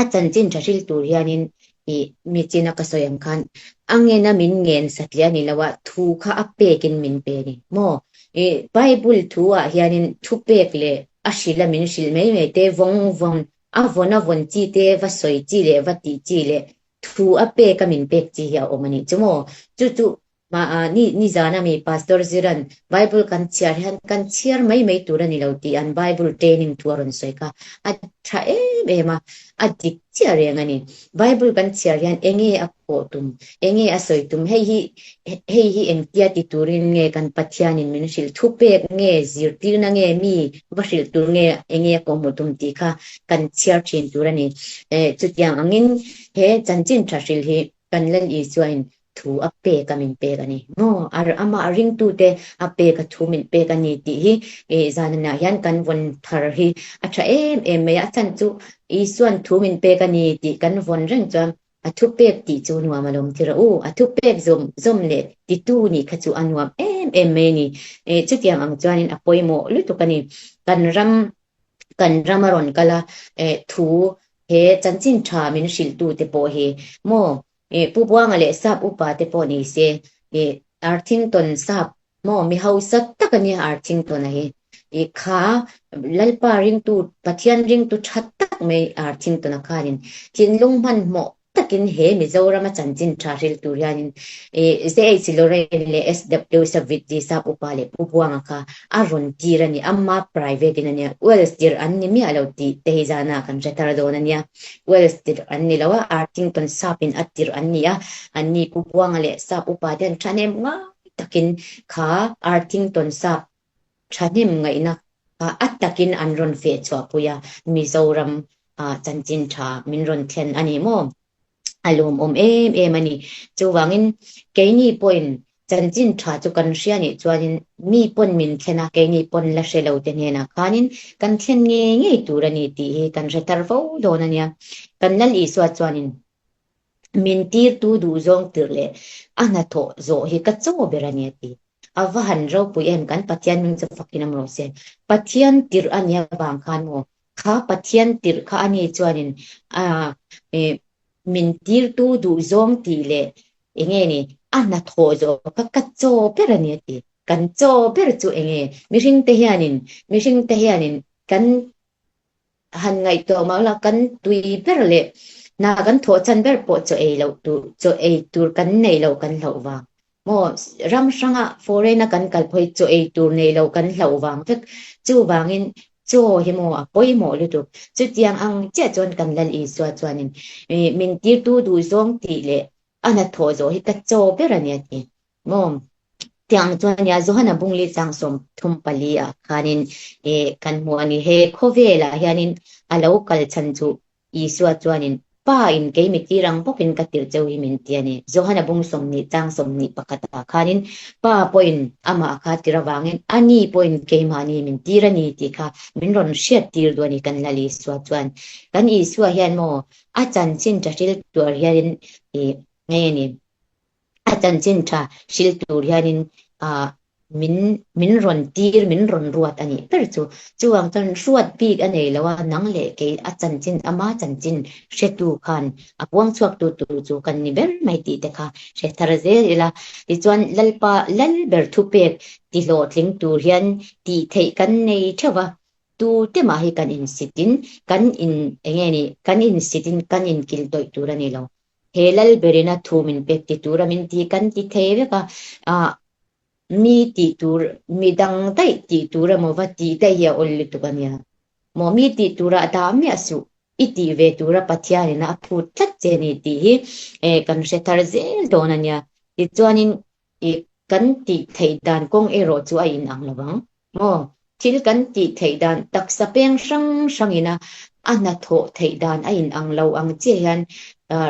A chanchin tha hril tur hianin i mi china ka sawi ang khan a ngena min ngen satliah a ni lo a, thu kha a pekin min pe a ni. Maw? I Bible thu ah hianin thu pek leh a hrilh a min hrilh mai mai te vawng vawng a vawn a vawn chi te va sawi chi leh va tih chi leh thu a pek a min pek chi hi a awm a nih chu maw? Chu chu Ni nizan ami Pastor Ziran Bible kan chhiar hian kan chhiar mai mai tur a ni lo tih an Bible training thu a rawn sawi kha a tha em em a, a dik chiah reng a ni. Bible kan chhiar hian enge a kawh tum, enge a sawi tum, hei hi hei hi engtia ti turin nge kan Pathianin min hrilh, thupek nge, zirtirna nge, mi va hrilh tur nge, enge a kawhhmuh tum tih kha kan chhiar thin tur a ni. Chutiang angin he chanchin tha hrilh hi kan Lal Isuain thu a pek a min pek a ni maw? Amah ringtute a pek a thu min pek a ni tih hi i zanah hian kan vawn thar hi a tha em em mai a. A chhan chu Isua'n thu min pek a ni tih kan vawn reng chuan a thu pek tih chu nuam a lawm tir a u. A thu pek zawm zawm leh titu nih kha chu a nuam em em mai a ni. Chutiang ang chuanin a pawimawh lutuk a ni. Kan ram kan ram a rawn kal a, thu he chanchin tha min hrilhtute pawh hi maw Ih Pu Buanga leh Sap upa te pawh ni se, ih Arthington Sap maw mi hausa tak a nia Arthington a hi. Ih kha Lalpa ringtu Pathian ringtu tha tak mai Arthington a khanin thinlung hmanhmawh takin he Mizorama chanchin tha hril tur hianin ih ZH Lorraine leh SW Savitri Sap upa leh Pu Buanga kha a rawn tir a ni. Ama private in a nia. Wells tir an ni miah lo tih te hi zana kan hre thar dawn a nia. Wells tirh an ni lo a, Arthington sap in a tirh an ni a, an ni Pu Buanga leh sap upa te an thahnem ngai takin kha Arthington sap thahnem ngaihna kha a takin an rawn feh chhuahpui a, Mizoram ah chanchin tha min rawn thlen a ni maw? A lawmawm em em a ni. Chuvangin keini pawhin Chanchin tha chu kan hria nih chuanin mi pawn min thlen a, keini pawn la hre lo te hnenah khanin kan thlen ngei ngei tur a ni tih hi kan hre tar fo dawn a nia. Kan Lal Isua chuanin min tirtu duhzawng tirh leh a hnathawh zawh hi ka chaw ber a ni a ti. A va han ropui em kan Pathian hming chu fakin awm rawh se. Pathian tirh a nia vang khan maw Kha Pathian tirh kha a ni chuanin a min tirtu duhzawng tih leh enge ni a hnathawh zawh kha ka chaw ber a ni a ti. Kan chaw ber chu enge mihringte hianin mihringte hianin kan han ngaihtuah mah ula kan tui ber leh hna kan thawh chan ber pawh chaw ei loh tur chaw ei tur kan neih loh kan hlauh vang. Maw ram hranga foreign a kan kal phawi chaw ei tur nei lo kan hlauh vang vek. Chuvangin chaw hi maw a pawimawh lutuk. Chutiang ang chiah chuan kan Lal Isua chuanin min tirtu duhzawng tih leh a hnathawh zawh hi ka chaw ber a ni a ti. Maw tiang chuan nia Johana Bungli chang 34 ah khanin kan hmu a ni. He khawvelah hianin a lo kal chhan chu Isua chuanin, Pa in kei mi tir ang bawkin ka tirh cheu hi min ti a ni. Johana bung 20 chang 21 ah khanin, Pa pawhin amah kha tir avangin ani pawhin keimahni min tir a ni tih kha min rawn hriat tir duh a ni kan Lal Isua chuan. Kan Isua hian maw a chanchin tha hril tur hianin ih ngei a ni. A chanchin tha hril tur hianin ah min min rawn tir, min rawn ruat a nih ber chu. Chuvang chuan ruat bik a nei lo a, nang leh kei a chanchin, ama chanchin hretu khan a puang chhuaktu tur chu kan ni ber mai tih te kha hre thar zel ila. Tichuan Lalpa lal ber thupek ti hlawhtling tur hian tih theih kan nei theuh va, tu te mah hi kan insit in, kan in eng nge ni, kan insit in kan inkiltawih tur a ni lo. He lal berin a thu min pek ti tura min ti kan ti thei vek a, ah mi tih tur mi dang daih tih tur emaw va tih daih hi a awl lutuk a nia. Maw mi tih tura a dah miah suh, i tih ve tura Pathianin a phut tlat che a ni tih hi eh kan hre thar zel dawn a nia. Tichuanin i kan tih theih dan kawng erawh chu a inang lo vang. Maw? Thil kan tih theih dan taksa peng hrang hrangin a a hnathawh theih dan a inang lo ang chiah hian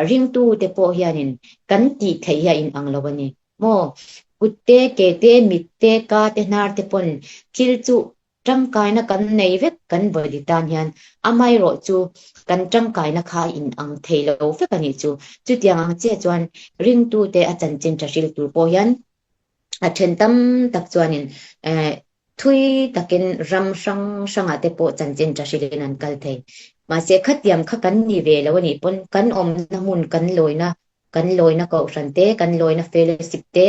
ringtute pawh hianin kan tih theih hi a inang lo a ni. Maw? Kut te, ke te, mit te, ka te, hnar te pawn thil chu tangkaina kan nei vek kan body tan hian amaherawh chu kan tangkaina kha a inang thei lo vek a nih chu. Chutiang ang chiah chuan ringtute a chanchin tha hril tur pawh hian a then tam tak chuanin thui takin ram hrang hrangah te pawh chanchin tha hrilhin an kal thei. Mahse khatiang kha kan ni ve lo a nih pawn kan awmna hmun kan lawina kan lawina kohhran te, kan lawina fellowship te,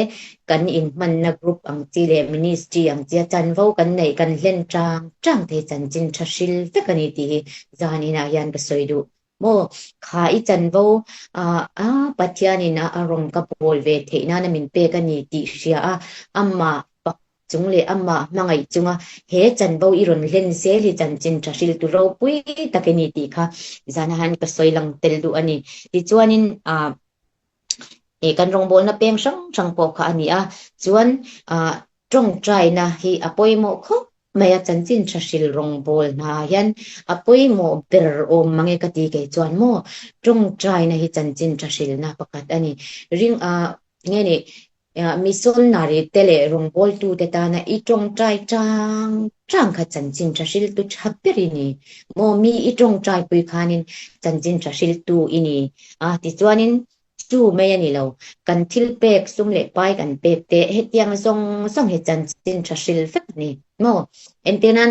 kan inhmanna group ang chi leh ministry ang chi a chanvo kan neih kan hlen chang chang thei chanchin tha hril vek a ni tih hi zan inah hian ka sawi duh. Maw kha i chanvo a Pathianin a rawn ka bawl ve theih nana min pek a ni tih hria a, amah pak chung leh amah hmangaih chunga he chanvo i rawn hlen zel hi chanchin tha hriltu ropui tak i ni tih kha zana han ka sawi lang tel duh a ni. Tichuanin ah eh kan rawngbawlna peng hrang hrang pawh kha a ni a, chuan ah tawngtaina hi a pawimawh khawp mai a, chanchin tha hril rawngbawl hna hian a pawimawh ber awm mang e ka ti kei chuan maw tawngtaina hi chanchin tha hrilna pakhat a ni. Ring ah nge ni Missionary te leh rawngbawltute tana i tawngtai chang chang kha chanchin tha hriltu tha ber i ni. Maw mi i tawngtaipui khanin chanchin tha hriltu i ni a, tichuanin chu mai a ni lo. Kan thil pek, sum leh pai kan pek te hetiang zawng zawng hi chanchin tha hril vek a ni. Maw entirnan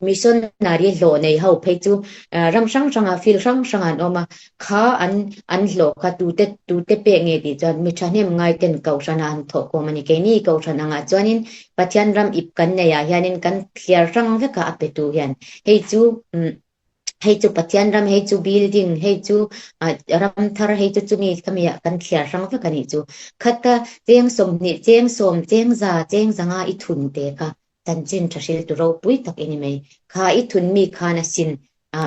Missionary hlawh nei ho phei chu ram hrang hrangah field hrang hrangah an awm a, kha an an hlawh kha tute tute pek nge tih chuan mi thahnem ngai ten kohhranah an thawh khawm a ni. Keini kohhran angah chuanin Pathian ram ip kan neihah hianin kan thliar hrang vek a a petu hian hei chu hei chu Pathian ram, hei chu building, hei chu ram thar, hei chu chumi khami ah kan thliar hrang vek a nih chu. Khata cheng 20, cheng 10, cheng za, cheng zanga i thun te kha Chanchin tha hriltu ropui tak i ni mai. Kha i thun mi khan asin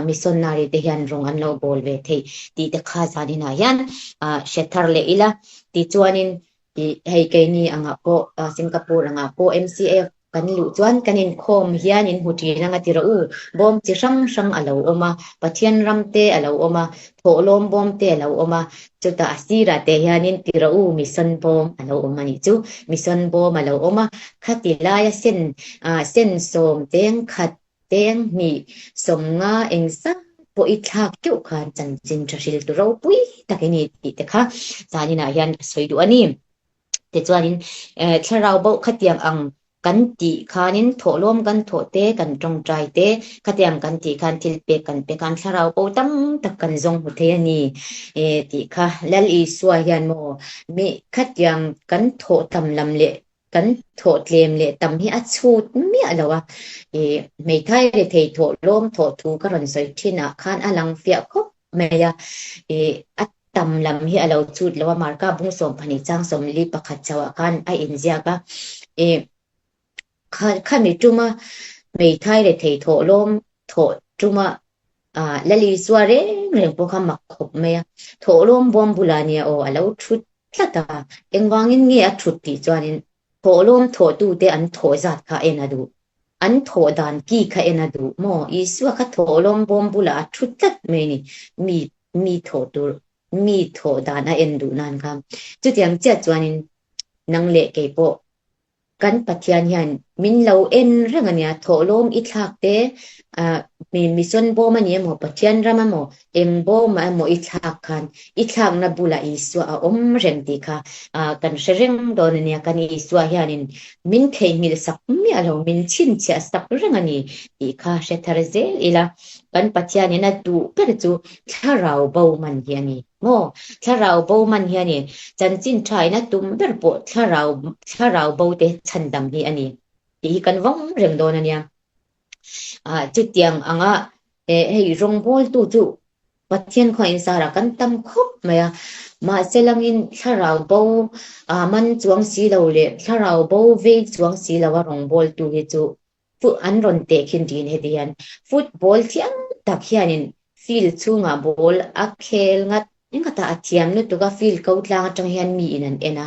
missionary te hian rawng an lo bawl ve thei tih te kha zan inah hian hre thar leh ila. Tichuanin hei keini angah pawh Singapore angah pawh MCF kan luh chuan kan inkhawm hian in hmu thin anga ti rawh u. Bawm chi hrang hrang a lo awm a, Pathian ram te a lo awm a, thawhlawm bawm te a lo awm a, chutah a sirah te hianin ti rawh u mission bawm a lo awm a nih chu. Mission bawm a lo awm a, Khati laia sen sen sawm teng khat teng hnih 50 eng zat pawh i thlak teuh khan chanchin tha hriltu ropui tak i ni tih te kha zaninah hian ka sawi duh a ni. Tichuanin thlarau boh khatiang ang kan tih khanin thawhlawm kan thawh te, kan tawngtai te, khatiang kan tih khan thil pek kan pe khan thlarau bo tam tak kan zawng hmu thei a ni tih kha Lal Isua hian maw mi khatiang kan thawh tam lam leh Kan thawh tlem leh tam hi a chhut miah lo a, i hmeithai rethei thawh lawm thawh thu ka rawn sawi thin ah khan a lang fiah khawp mai a, i a tam lam hi a lo chhut lo a, Marka bung 12 chang 41 chauh ah khan a inziak a, i khami tuma hmeithai rethei thawh lawm thawh tuma Lal Isua reng reng pawh kha mak khawp mai a, thawhlawm bawm bulah nia aw a lo thut tlat a, engvangin nge a thut tih chuanin thawhlawm thawhtute an thawh zat kha en a duh, an thawh dan ki kha en a duh maw? Isua kha thawhlawm bawm bulah a thut tlat mai ni, mi mi thawh tur, mi thawh dan a en duh nan kha. Chutiang chiah chuanin nang leh kei pawh Kan Pathian hian min lo en reng a nia, thawhlawm i thlak te, mission bawm a ni emaw, Pathian ram emaw, eng bawm emaw i thlak khan i thlakna bulah Isua a awm reng tih kha kan hre reng dawn a nia. Kan Isua hianin min theihnghilh sak miah lo, min chhinchhiah sak reng a ni tih kha hre thar zel ila, kan Pathianin a duh ber chu thlarau bo man hi a ni. Maw? Thlarau bo man hi a ni. Chanchin thain a tum ber pawh thlarau thlarau bo te chhandam hi a ni tih hi kan vawng reng dawn a nia. Ah, chutiang anga eh, hei rawngbawltu chu Pathian khaw inzarah kan tam khawp mai a, mahse langin thlarau bo man chuang si lo leh thlarau bo vei chuang si lo a rawngbawltu hi chu an rawn teh khin tiin heti hian football thiam tak hianin field chhungah ball a khel ngat ngat a, a thiam lutuk a, field ko tlang atang hian mi in an en a,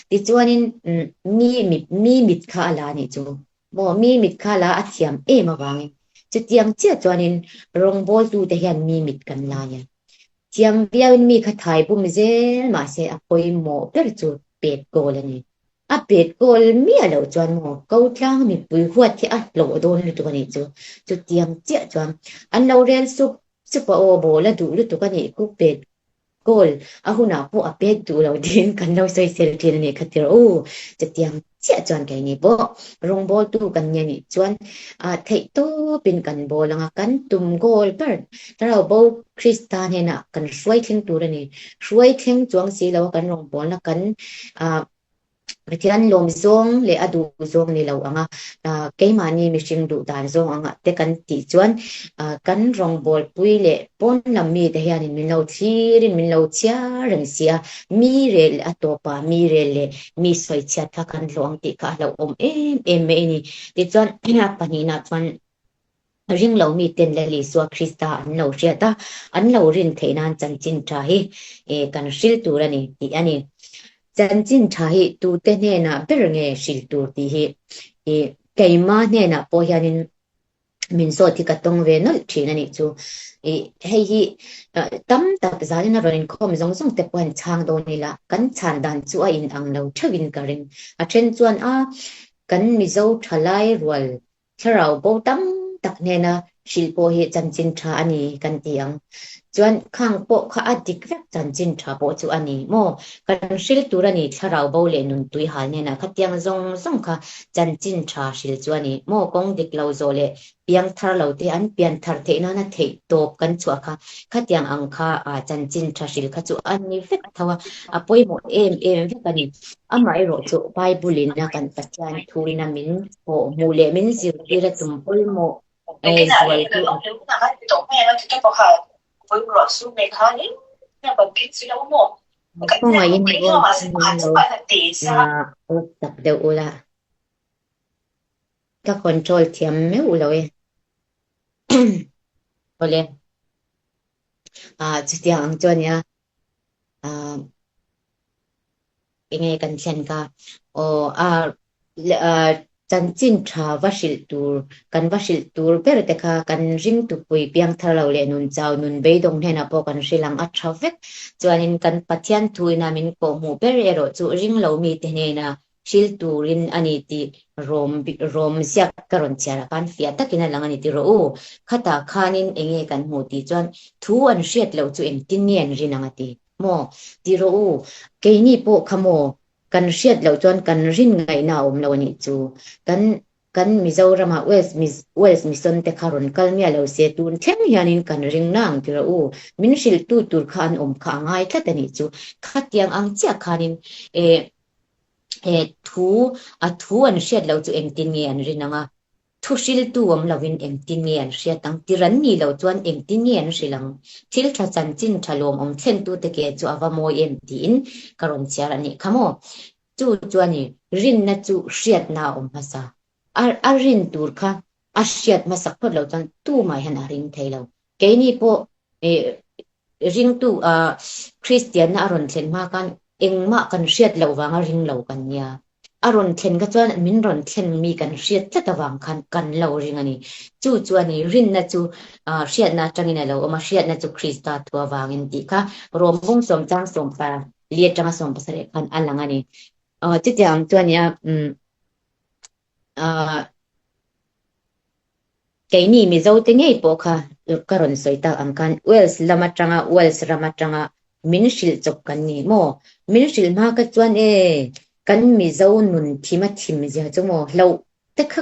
tichuanin mi mi mit kha a la a nih chu. Maw mi mit kha la a thiam em avangin chutiang chiah chuanin rawngbawltute hian mi mit kan la nia. Thiam viauin mi kha thai bum zel mahse a pawimawh ber chu pet goal a ni. A pet goal miah loh chuan maw ko tlang mipui huat hi a hlawh dawn lutuk a nih chu. Chutiang chiah chuan an lo rel sup sup a aw ball a duh lutuk a nih khu pet Goal a hunah pawh a pek duh lo ding kan lo sawisel thin a nih kha tir u. Chutiang chiah chuan keini pawh rawngbawltu kan nia nih chuan theih tawpin kan bawl ang a, kan tum goal ber Thlarau Bo Krista hnenah kan hruai thleng tur a ni. Hruai thleng chuang si lo a kan rawngbawlna kan Pathian lawm zawng leh a duh zawng ni lo ang a, keimahni mihring duh dan zawng anga te kan tih chuan kan rawngbawlpui leh pawn lam mite hianin min lo thlirin min lo chhiar reng si a, mi rel a tawpah mi rel leh mi sawichhiat kha kan hlawh ang tih kha a hlauhawm em em mai a ni. Tichuan a pahnihna chuan Ring lo miten Lal Isua Krista an lo hriat a, an lo rin theih nan chanchin tha hi kan hril tur a ni tih a ni. Chanchin tha hi tute hnenah ber nge hril tur tih hi keima hnenah pawh hianin min zawt hi ka tawng ve nawlh thin a nih chu. Hei hi tam tak zalin a rawn inkhawm zawng zawng te pawh an chhang dawn ila, kan chhan dan chu a inang lo theuhin ka ring. A then chuan a kan Mizo thalai rual Thlarau bo tam tak hnena hrilh pawh hi chanchin tha a ni kan ti ang. Chuan khang pawh kha a dik vek chanchin tha pawh chu a ni maw? Kan hril tur a ni thlarau bo leh nun tui hal hnenah khatiang zawng zawng kha chanchin tha hril chu a ni maw? Kawng dik lo zawh leh piang thar lo te an pian thar theih nana theih tawp kan chhuah kha khatiang ang kha chanchin tha hril kha chu a ni vek tho a, a pawimawh em em vek a ni. Amaherawh chu Bible in a kan Pathian thuin a min Aw, hmuh leh min zirtir a tum pawimawh zual chu a. Khawngaihin aw min lo off tak deuh ula, ka control thiam meuh lo e. Awle, chutiang ang chu a nia. Enge kan thlen ka? Aw, a chanchin tha va hrilh tur, kan va hrilh tur ber te kha kan ring tupui piang thar lo leh nun chau, nun beidawng hnenah pawh kan hrilh ang a tha vek. Chuanin kan Pathian thuina min kawhhmuh ber erawh chu ring lo mite hnena Hril turin a ni tih rawm rawm ziak ka rawn chhiar ah khan fiah takin a lang a ni ti rawh u. Khatah khanin enge kan hmuh tih chuan thu an hriat loh chu engtin nge an rin ang a ti maw? Ti rawh u, keini pawh kha maw kan hriat loh chuan kan rin ngaihna a awm lo a nih chu. Kan kan Mizoramah Wales Wales Mission te kha rawn kal miah lo se tun thleng hianin kan ring na ang ti rawh u. Min hrilhtu tur kha an awm kha a ngai tlat a nih chu. Khatiang ang chiah khanin eh He thu, a thu an hriat loh chu engtin nge an rin ang a? Thu hriltu awm lovin engtin nge an hriat ang? Tir an nih loh chuan engtin nge an hrilh ang? Thil tha chanchin tha lawmawm thlentute ke chu a va mawi em tiin ka rawn chhiar a nih kha maw? Chu chuan i rinna chu hriatna a awm hmasa. A a rin tur kha a hriat hmasak phawt loh chuan tumah hian a ring thei lo. Keini pawh ringtu Kristianna a rawn thlen hma khan engmah kan hriat loh vanga ring lo kan nia. A rawn thlen kha chuan min rawn thlen mi kan hriat tlat avang khan kan lo ring a ni. Chu chuan i rinna chu hriatna atangin a lo awm a, hriatna chu Krista thu avangin tih kha Rom bung sawmchang sawmpa li atanga 17 khan a lang a ni. Chutiang chuan nia Keini Mizote ngei pawh kha ka rawn sawi tak ang khan Wales lam atanga Wales ram atanga min hrilh chawp kan ni maw? Min hrilh hma kha chuan e kan Mizo nun thim a thim zia chu maw hloh te kha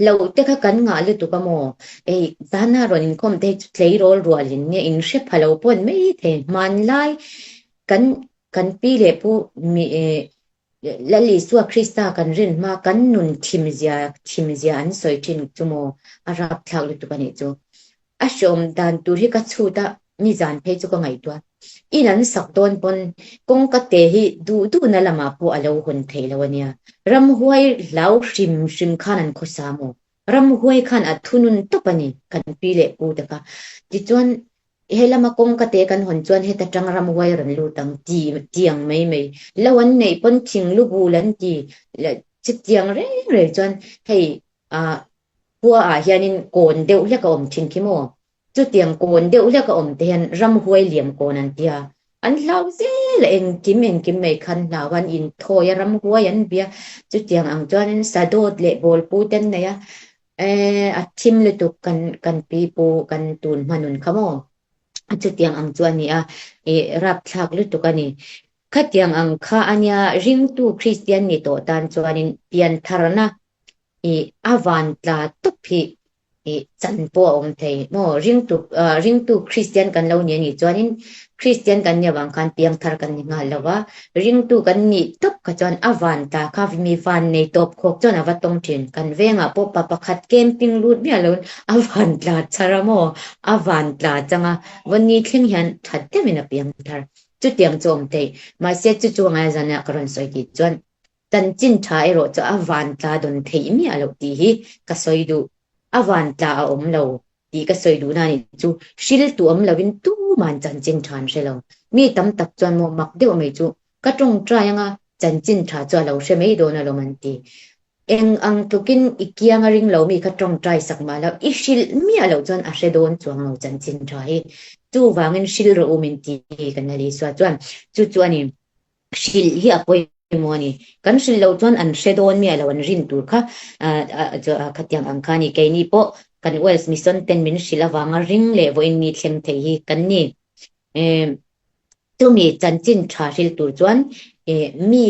hloh te kha kan ngah lutuk a maw? Ei zana rawn inkhawm te hi chu tleirawl rualin nge in hre pha lo pawn mai thei hmanlai kan kan pi leh pu mi Lal Isua Krista kan rin hma kan nun thim zia thim zia an sawi thin chu maw a rapthlak lutuk a nih chu. A hreawm dan tur hi ka chhut a. Nizan phei chu ka ngaihtuah. In an sak dawn pawn kawngka te hi duh duhna lamah pawh a lo hawn theih lo a nia. Ramhuai hlau hrim hrim khan an khawsa maw? Ramhuai khan a thunun tawp a ni kan pi leh pu te kha. Tichuan he lama kawngka te kan hawn chuan heta tang ramhuai rawn lut ang ti tiang mai mai. Lo an neih pawn thing lu bul an ti chutiang reng reng chuan hei ah khua ah hianin kawn deuh hlek a awm thin khi maw? Chutiang kawn deuh hlek a awm te hian ramhuai liam kawn an ti a, an hlau zel a, engkim engkim mai khan hlau a, an inthawi a, ramhuai an bia, chutiang ang chuanin sadawt leh bawlpu te an nei a, eh a thim lutuk kan kan pi pu kan tun hma nun kha maw? Chutiang ang chu a ni a, ih rapthlak lutuk a ni. Khatiang ang kha a nia ringtu Kristian ni tawh tan chuanin piantharna ih a van tla tawp hi ih chan pawh a awm thei maw ringtu ringtu Kristian kan lo ni a nih chuanin Kristian kan nih avang khan piangthar kan ni nghal lo va, ringtu kan nih tawp kha chuan a van ta kha mi van nei tawp khawk chuan a va tawng thin. Kan vengah pawh pa pakhat camping lut miah loin a van tla char a maw a van tla chang a, vawnni thleng hian that deuhin a piangthar. Chutiang chu a awm thei. Mahse chu chu angai zanah ka rawn sawi tih chuan Chanchin tha erawh chu a van tla dawn theih miah loh tih hi ka sawi duh. A van tla a awm lo tih ka sawi duhna nih chu hriltu awm loin tuman chanchin tha an hre lo. Mi tam tak chuan maw mak deuh mai chu ka tawngtai anga chanchin tha chu a lo hre mai dawn alawm an ti. Eng ang tlukin i kiang a ring lo mi kha tawngtai sak mah lo i hrilh miah loh chuan a hre dawn chuang lo chanchin tha hi. Chuvangin hrilh rawh u min ti kan la Isua chuan chu chu a ni. Hrilh hi a pawimawh a ni. Kan hrilh loh chuan an hre dawn miah lo, an rin tur kha khatiang ang kha a ni. Keini pawh kan Wales Mission ten min hrilh avanga ring leh vawiin mi thleng thei hi kan ni. Chumi chanchin tha hrilh tur chuan mi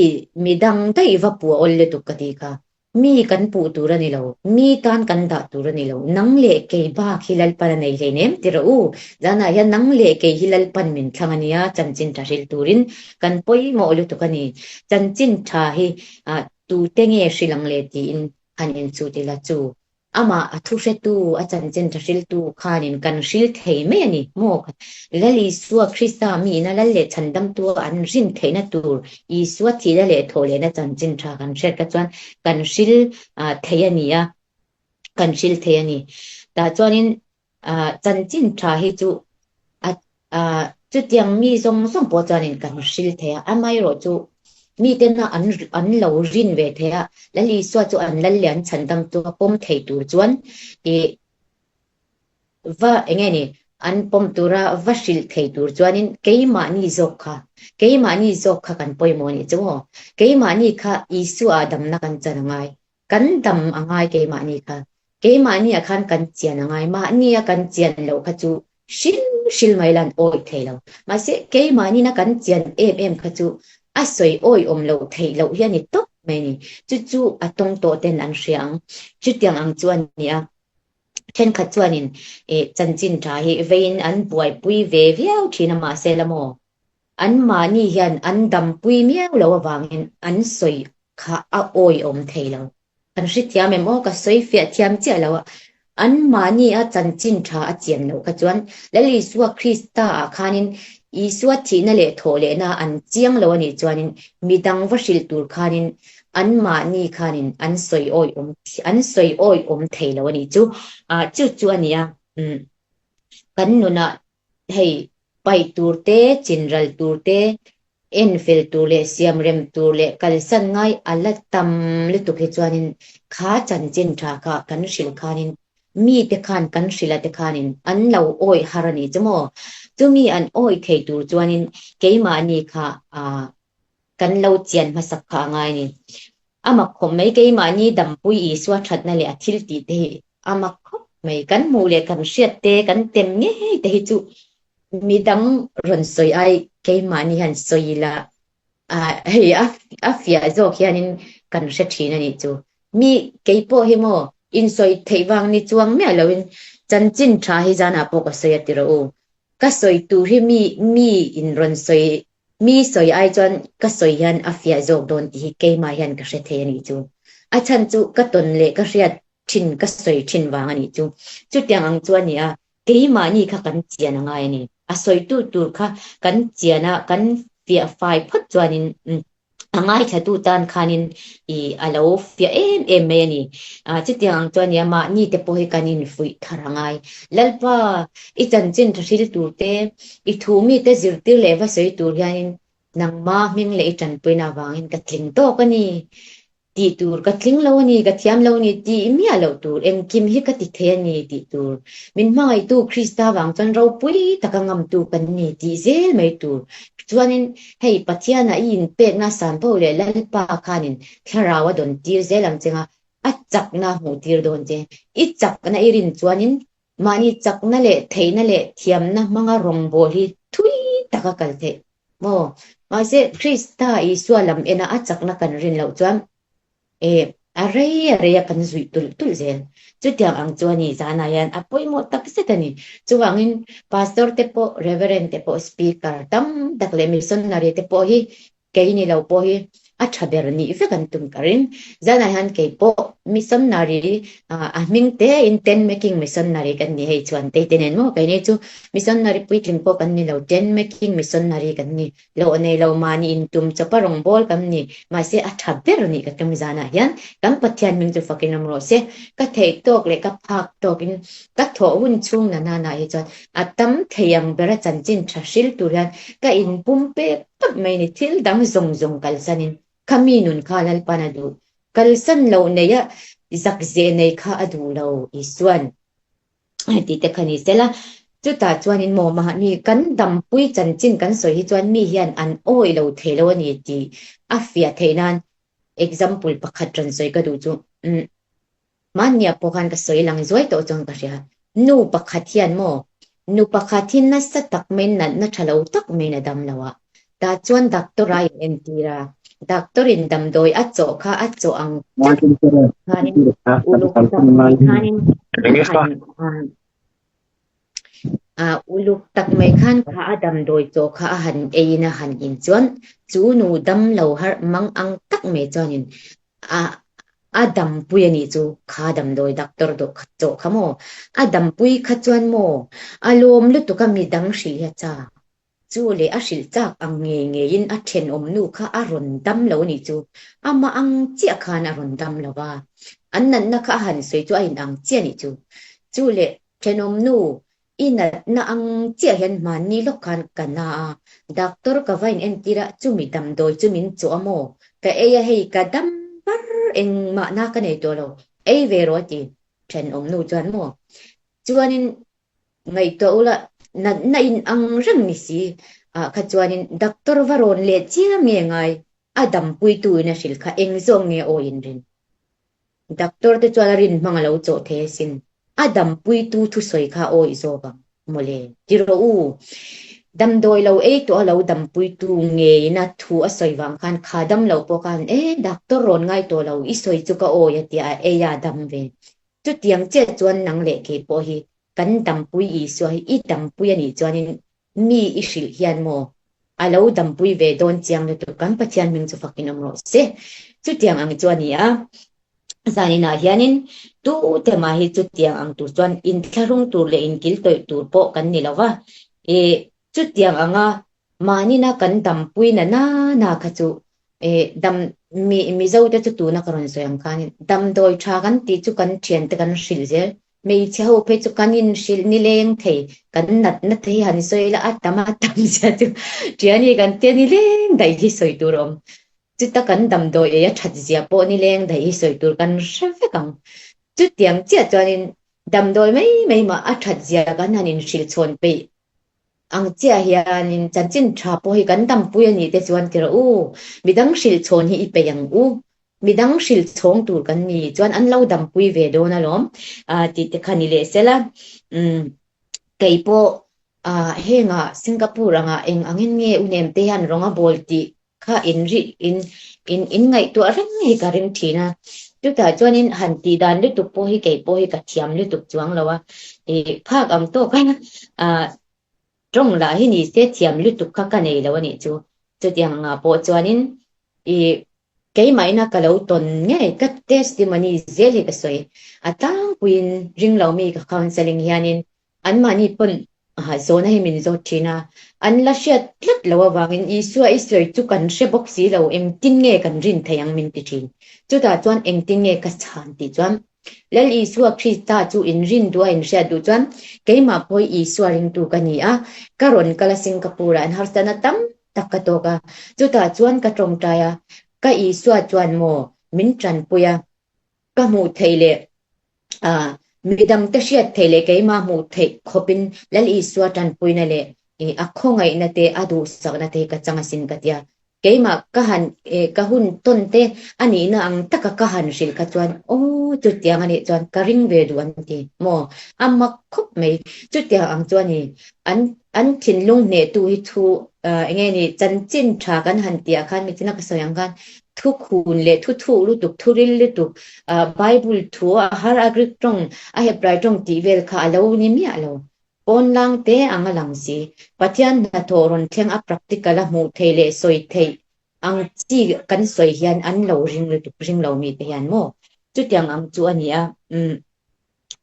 midang daih va puah awl lutuk ka tih kha. Mi kan puh tur a ni lo, mi tan kan dah tur a ni lo, nang leh kei bak hi Lalpan a nei hlein em ti rawh u. Zanah hian nang leh kei hi Lalpan min thlang a nia, chanchin tha hrilh turin kan pawimawh lutuk a ni. Chanchin tha hi tute nge hrilh ang le tiin han inchhut ila chu amah a thuhretu, a chanchin tha hriltu khanin kan hrilh thei mai a ni maw? Lal Isua Krista miin a lal leh chhandamtu an rin theihna tur Isua thihna leh thawhlehna chanchin tha kan hriat kha chuan kan hril thei a ni a, kan hril thei a ni. Tah chuanin chanchin tha hi chu chutiang mi zawng zawng pawh chuanin kan hril thei a, amaherawh chu mitena an an lo rin ve thei a, Lal Isua chu an lal leh an chhandamtu a pawm thei tur chuan ih Va enge ni, an pawm tura va hrilh thei tur chuanin keimahni zawk kha, keimahni zawk kha kan pawimawh anih chu maw? Keimahni kha Isua ah damna kan chan a ngai, kan dam a ngai keimahni kha. Keimahni ah khan kan chian a ngai, mahni a kan chian loh kha chu hrilh hrilh mai la an awih thei lo. Mahse keimahni na kan chian em em kha chu a sawi awih awm loh theih loh hi a ni tawp mai a ni. Chu chu a tawng tawh ten an hria ang. Chutiang ang chu a ni a. Thenkhat chuanin chanchin tha hi veiin an buaipui ve viau thin a, mahse la maw anmahni hian an dampui miau lo avangin an sawi kha a awihawm thei lo. Kan hrethiam em aw, ka sawi fiah thiam chiah lo a, anmahni a chanchin tha a chian loh kha chuan Lal Isua Krista ah khanin Isua thihna leh thawhlehna an chiang lo a nih chuanin midang va hrilh tur khanin anmahni khanin an sawi awih awm an sawi awih awm thei lo a nih chu. Ah chu chu a ni a, umm kan nunah hei paih tur te, chinral tur te, enfel tur leh siamrem tur leh kalsan ngai a la tam lutuk hi chuanin kha chanchin tha kha kan hrilh khanin mite khan kan hrilh a te khanin an lo awih har a nih chu maw? Chumi an awih thei tur chuanin keimahni kha ah kan lo chian hmasak kha a ngai a ni. A mak khawp mai, keimahni dampui Isua thatna leh a thil tih te hi a mak khawp mai. Kan hmuh leh kan hriat te, kan tem ngei te hi chu midang rawn sawi ai keimahni hian sawi ila hei a fiah zawk hianin kan hre thin a nih chu. Mi keipawh hi maw insawi theih vang ni chuang miah loin chanchin tha hi zanah pawh ka sawi a ti rawh u. Ka sawi tur hi mi mi in rawn sawi Mi sawi ai chuan ka sawi hian a fiah zawk dawn tih hi keimah hian ka hre thei a nih chu. A chhan chu ka tawn leh ka hriat thin ka sawi thin vang a nih chu. Chutiang ang chu a ni a, keimahni kha kan chian a ngai a ni. A sawitu tur kha kan chian a, kan fiah fai phawt chuanin a ngaithlatu tan khanin i a lo fiah em em mai a ni. Chutiang ang chuan nia mahni te pawh hi kan infuih thar a ngai. Lalpa, i chanchin tha hril tur te, i thu mite zirtir leh va sawi tur hianin nangma hming leh i tanpuina avangin ka tling tawk a ni. Tih tur ka tling lo a ni, ka thiam lo a ni tih miah loh tur, engkim hi ka ti thei a ni tih tur. Min hmangaihtu Krista vang chuan ropui taka ngamtu kan ni tih zel mai tur. Chuanin hei Pathianah i inpekna san poh leh Lalpa khanin thlarau a dawn tir zel ang che nga, a chakna a hmuh tir dawn che. I chakna i rin chuanin mahni chakna leh theihna leh thiamna hmanga rawngbâwl hi thui taka kal theih maw? Mahse, Krista Isua lam ena a chakna kan rin loh chuan e, a rei a rei a kan zuih tulh tulh zel. Chutiang ang chu a ni, zanah hian a pawimawh tak zet a ni. Chuvangin, Pastor te pawh, Reverend te pawh, Speaker tam tak leh Missionary te pawh hi Kei ni lo pawh hi a tha ber nih vek an tum ka ring. Zanah hian kei pawh missionary a hming te in tent making missionary kan ni hei chuan tei te nen maw keini chu missionary puitling pawh kan ni lo tent making missionary kan ni loh nei lo mahni in tum chawpa rawngbawl kan ni mahse a tha ber nih ka tum zanah hian kan Pathian hming chu fakin awm rawh se ka theih tawk leh ka phak tawk in ka thawh hun chhung na na na hi chuan a tam thei ang bera chanchin tha hril tur hian ka in pum pek Tak mai ni, thil dang zawng zawng kalsanin kha mi nun kha Lalpan a duh. Kalsan loh neia zakzeh nei kha a duh lo Isuan tih te kha ni sela. Chutah chuanin maw mahni kan dampui chanchin kan sawi hi chuan mi hian an awih lo thei lo a ni tih a fiah theih nan example pakhat rawn sawi ka duh chu. Hmannia pawh khan ka sawi lang zuai tawh chuan ka hria. Nu pakhat hian maw, nu pakhat hi nasa tak maiin natna tha lo tak maiin a dam lo a. Tah chuan doctor a inentir a, doctor in damdawi a chawh kha a chawh ang tlat khanin uluk tak mai khanin a han Ah, uluk tak mai khan kha a damdawi chaw kha a han eiin a han in chuan chu nu dam lo harh mang ang tak mai chuanin a a dampui a nih chu kha damdawi doctor dawh kha chaw kha maw a dampui kha chuan maw a lawm lutuk a midang hrilh hi a chak. Chu leh a hrilh chak ang ngei ngeiin a thenawm nu kha a rawn dam lo a nih chu. Amah ang chiah khan a rawn dam lo va. An natna kha a han sawi chu a inang chiah a nih chu. Chu leh thenawm nu i natna ang chiah hian hmanni lawk khan ka na a, doctor ka va inentir a, chumi damdawi chu min chawh a maw? Ka ei a hei ka dam bar engmah na ka nei tawh lo, ei ve rawh a ti. Thenawm nu chuan maw? Chuanin Ngaihtuah ula, natna in ang reng ni si. Ah kha chuanin doctor va rawn leh chiang nge ngai, a dampuitu in a hrilh kha eng zawk nge aw in rin. Doctor te chuan a rin hmang a lo chawh thei asin, a dampuitu thusawi kha a awih zawk ang mawle. Ti rawh u, damdawi lo ei tawh a lo dampuitu ngeiin a thu a sawi vang khan kha dam lo pawh khan e doctor rawn ngai tawh lo, i sawi chu ka awi a tia a ei a dam ve. Chutiang chiah chuan nang leh kei pawh hi kan dampui Isua hi i dampui a nih chuanin mi i hrilh hian maw a lo dampui ve dawn chiang lutuk kan Pathian hming chu fakin awm rawh se. Chutiang ang chu a ni a, zaninah hianin tute mah hi chutiang ang tur chuan inthlahrung tur leh inkiltawih tur pawh kan ni lo va, i chutiang anga Mahnina kan dampui na na na kha chu eh dam mi Mizo te chu tuna ka rawn sawi ang khanin damdawi tha kan tih chu kan thiante kan hrilh zel. Hmeichhe ho phei chu kan inhrilh nileng thei, kan natna te hi han sawi ila a tam a tam zia chu thiani kan tia nileng daih hi sawi tur a awm. Chuta kan damdawi ei a that zia pawh nileng daih hi sawi tur kan hre vek ang. Chutiang chiah chuanin damdawi mai mai mah a that zia kan han inhrilh chhawn peih Ang chiah hianin chanchin tha pawh hi kan dampui a nih te chuan ti rawh u, midang hrilh chhawn hi i peih ang u, midang hrilh chhawng tur kan ni chuan an lo dampui ve dawn alawm tih te kha ni leh sela. Umm kei pawh hengah Singapore angah eng angin nge u nem te hian rawng a bawl tih kha in ri in in in ngaihtuah reng hi ka ring thin a, chutah chuanin han tih dan lutuk pawh hi kei pawh hi ka thiam lutuk chuang lo a, ih phak ang tawk a ah tawng lah hi ni se thiam lutuk kha ka nei lo a nih chu, chutiang angah pawh chuanin ih keimahina ka lo tawn ngei ka testimony zel hi ka sawi, a tlangpuiin ring lo mi ka counselling hianin anmahni pawn. Zawhna hi min zawt thin a, an la hriat tlat lo avangin Isua i sawi chu kan hre bawk si lo, engtin nge kan rin theih ang min ti thin. Chutah chuan engtin nge ka chhan tih chuan Lal Isua Krista chu in rin duh a in hriat duh chuan keimah pawh hi Isua ringtu ka ni a, ka rawn kal a Singapore-ah an harsatna tam tak ka tawk a, chutah chuan ka tawngtai a, ka Isua chuan maw min tanpui a, ka hmuh theih leh midangte hriat theih leh keimah hmuh theih khawpin Lal Isua tanpuina leh a khawngaihna te a duhsakna te hi ka chang asin ka tia. Keimah ka han ka hun tawn te a nihna ang taka ka han hrilh kha chuan aw chutiang a nih chuan ka ring ve duh an ti maw? A mak khawp mai. Chutiang ang chuan i an an thinlung hnehtu hi thu eng nge ni chanchin tha kan han tih ah khan michina ka sawi ang khan Thu khun leh thu thuk lutuk, thu ril lutuk, Bible thu a har a Greek tawng, a Hebrai tawng tih vel kha a lo ni miah lo. Pawnlang te ang a lang si. Pathian hnathawh rawn thleng a practical a hmuh theih leh sawi theih ang chi kan sawi hian an lo ring lutuk, ring lo mite hian maw? Chutiang ang chu a ni a. Umm.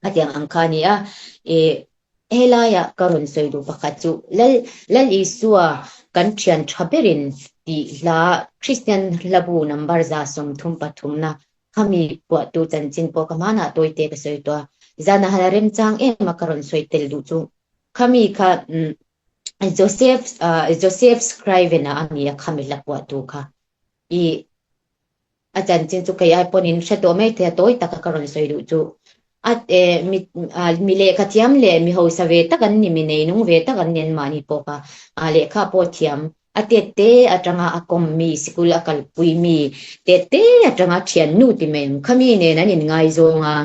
Khatiang ang kha a ni a, i helaia ka rawn sawi duh pakhat chu Lal Lal Isua kan thian tha berin tih hla Kristian hlabu number 133 na khami puahtu chanchin pawh ka hmanah tawite ka sawi tawh a, zana han a remchang em a ka rawn sawi tel duh chu khami kha Joseph Joseph Scriven-a a ni a khami hla puahtu kha i A chanchin chu kei ai pawn in hre tawh mai thei a, tawi taka ka rawn sawi duh chu. A mi mi lehkha thiam leh mi hausa ve tak an ni, mi neinung ve tak an ni anmahni pawh kha. A lehkha pawh thiam, a tet te atanga a kawm mi, sikul a kalpui mi, tet te atanga thiannu ti mai ang kha mi nen an inngaizawng a,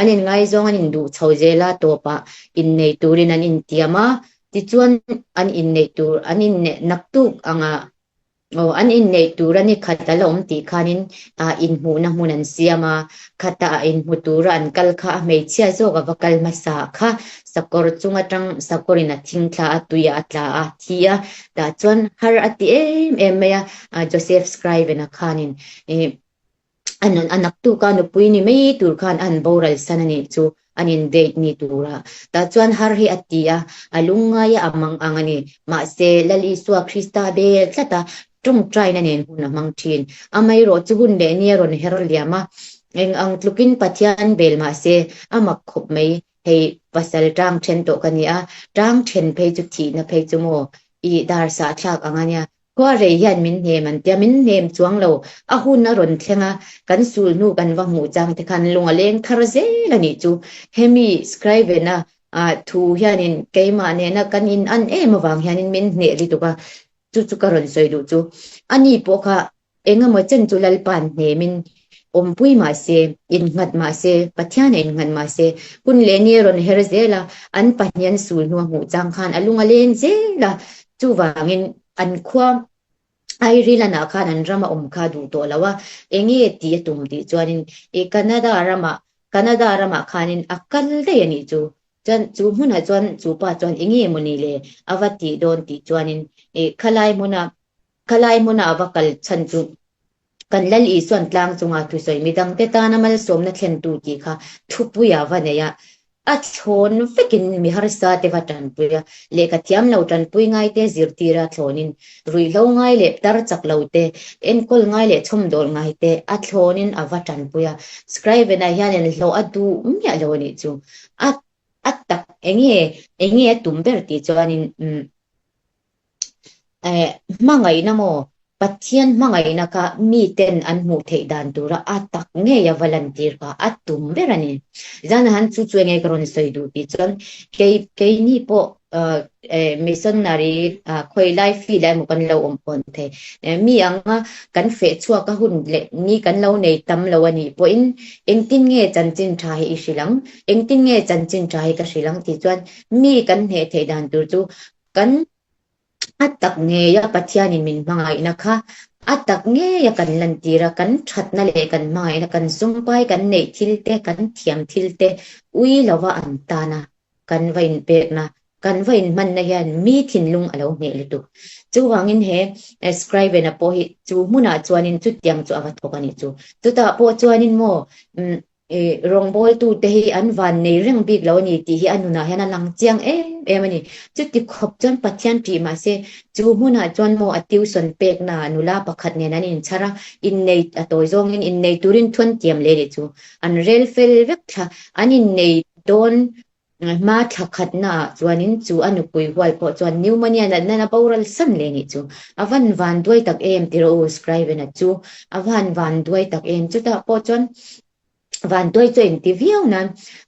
an inngaizawng an induh chho zel a, tawpah innei turin an intiam a, tichuan an inneih tur an inneih naktuk anga Aw, an inneih tur a ni khat a la awm tih khanin inhmuhna hmun an siam a, khata a inhmu tura an kal kha a hmeichhia zawk a va kal hmasa kha sakawr chung atang sakawrin a thing thla a, tuiah a tla a, thi a, tah chuan har a ti em em mai a, Joseph Scriven-a khanin A nun a naktuk a nupui ni mai tur khan a han boral san a nih chu an in date ni tura. Tah chuan har hi a ti a, a lungngai a, a mang ang a ni. Mahse, Lal Isua Krista bel tlat a, tawngtaina nen hun a hmang thin. Amaherawh chu hun leh ni a rawn her liam a, eng ang tlukin Pathian bel mahse a mak khawp mai. Hei pasal tang then tawh ka ni a, tang then phei chu thihna phei chu maw i dar sahthlak ang a nia. Khua rei hian min hnem an tia, min hnem chuang lo. A hun a rawn thleng a, kan sul hnu kan va hmuh chang te khan lung a leng thar zel a nih chu. Hemi Scriven-a thu hianin keimah nena kan in an em avang hianin min hneh lutuk a, chu chu ka rawn sawi duh chu. Ani pawh kha engemaw chen chu Lalpa'n hnemin awmpui mah se, innghat mah se, Pathian a innghat mah se, hun leh ni a rawn her zel a, an pahnih an sul hnu a hmuh chang khan a lung a leng zel a, chuvangin an khua Ireland-ah khan an rama awm kha duh tawh lo a, enge tih a tum tih chuanin i Canada ramah Canada ramah khanin a kal daih a nih chu. Chuan chu hmunah chuan chu pa chuan enge mawni le a va tih dawn tih chuanin i khalai hmuna khalai hmuna a va kal chhan chu Kan Lal Isuan tlang chunga thusawi midangte tana malsawmna thlentu tih kha thupuia va nei a, a thlawn vekin mi harsa te va tanpui a, lehkha thiam lo tanpui ngai te zirtir a thlawnin ruihhlo ngai leh tar chak lo te, enkawl ngai leh chhawmdawl ngai te a thlawnin a va tanpui a. Scriven-a hianin hlawh a duh miah lo a nih chu. A a tak enge enge a tum ber tih chuanin umm. Eh, hmangaihna maw? Pathian hmangaihna kha miten an hmuh theih dan tura a tak ngei a va lantir kha a tum ber a ni. Zan han chu chu enge ka rawn sawi duh tih chuan kei keini pawh eh, missionary khawi lai field ah emaw kan lo awm pawn thei. Eh, mi anga kan feh chhuak a hun leh ni kan lo nei tam lo a nih pawhin engtin nge chanchin tha hi i hrilh ang? Engtin nge chanchin tha hi ka hrilh ang tih chuan mi kan hneh theih dan tur chu Kan a tak ngeia Pathianin min hmangaihna kha a tak ngeia kan lantir a, kan thatna leh kan hmangaihna, kan sumpai kan neih thil te, kan thiam thil te ui lova an tan a, kan va inpekna, kan va inhmanna hian mi thinlung a lo hneh lutuk. Chuvangin he Scriven-a pawh hi chu hmunah chuanin chutiang chu a va thawk a nih chu. Chutah pawh chuanin maw. Rawngbawltute hi an van nei reng bik lo a ni tih hi a nunah hian a lang chiang em em a ni. Chuti khawp chuan Pathian ṭih mahse chu hmunah chuan maw a tuition pekna nula pakhat nen an inchhar a, innei a tawi zawngin innei turin thuan tiam leh nih chu an rel fel vek thla. An innei dawn Hma thla khatnaah chuanin chu a nupui hual pawh chuan pneumonia natna na boral san leh nih chu a van van duai tak em ti rawh u Scriven-a chu a van van duai tak em chutah pawh chuan van duai chu a inti viau nan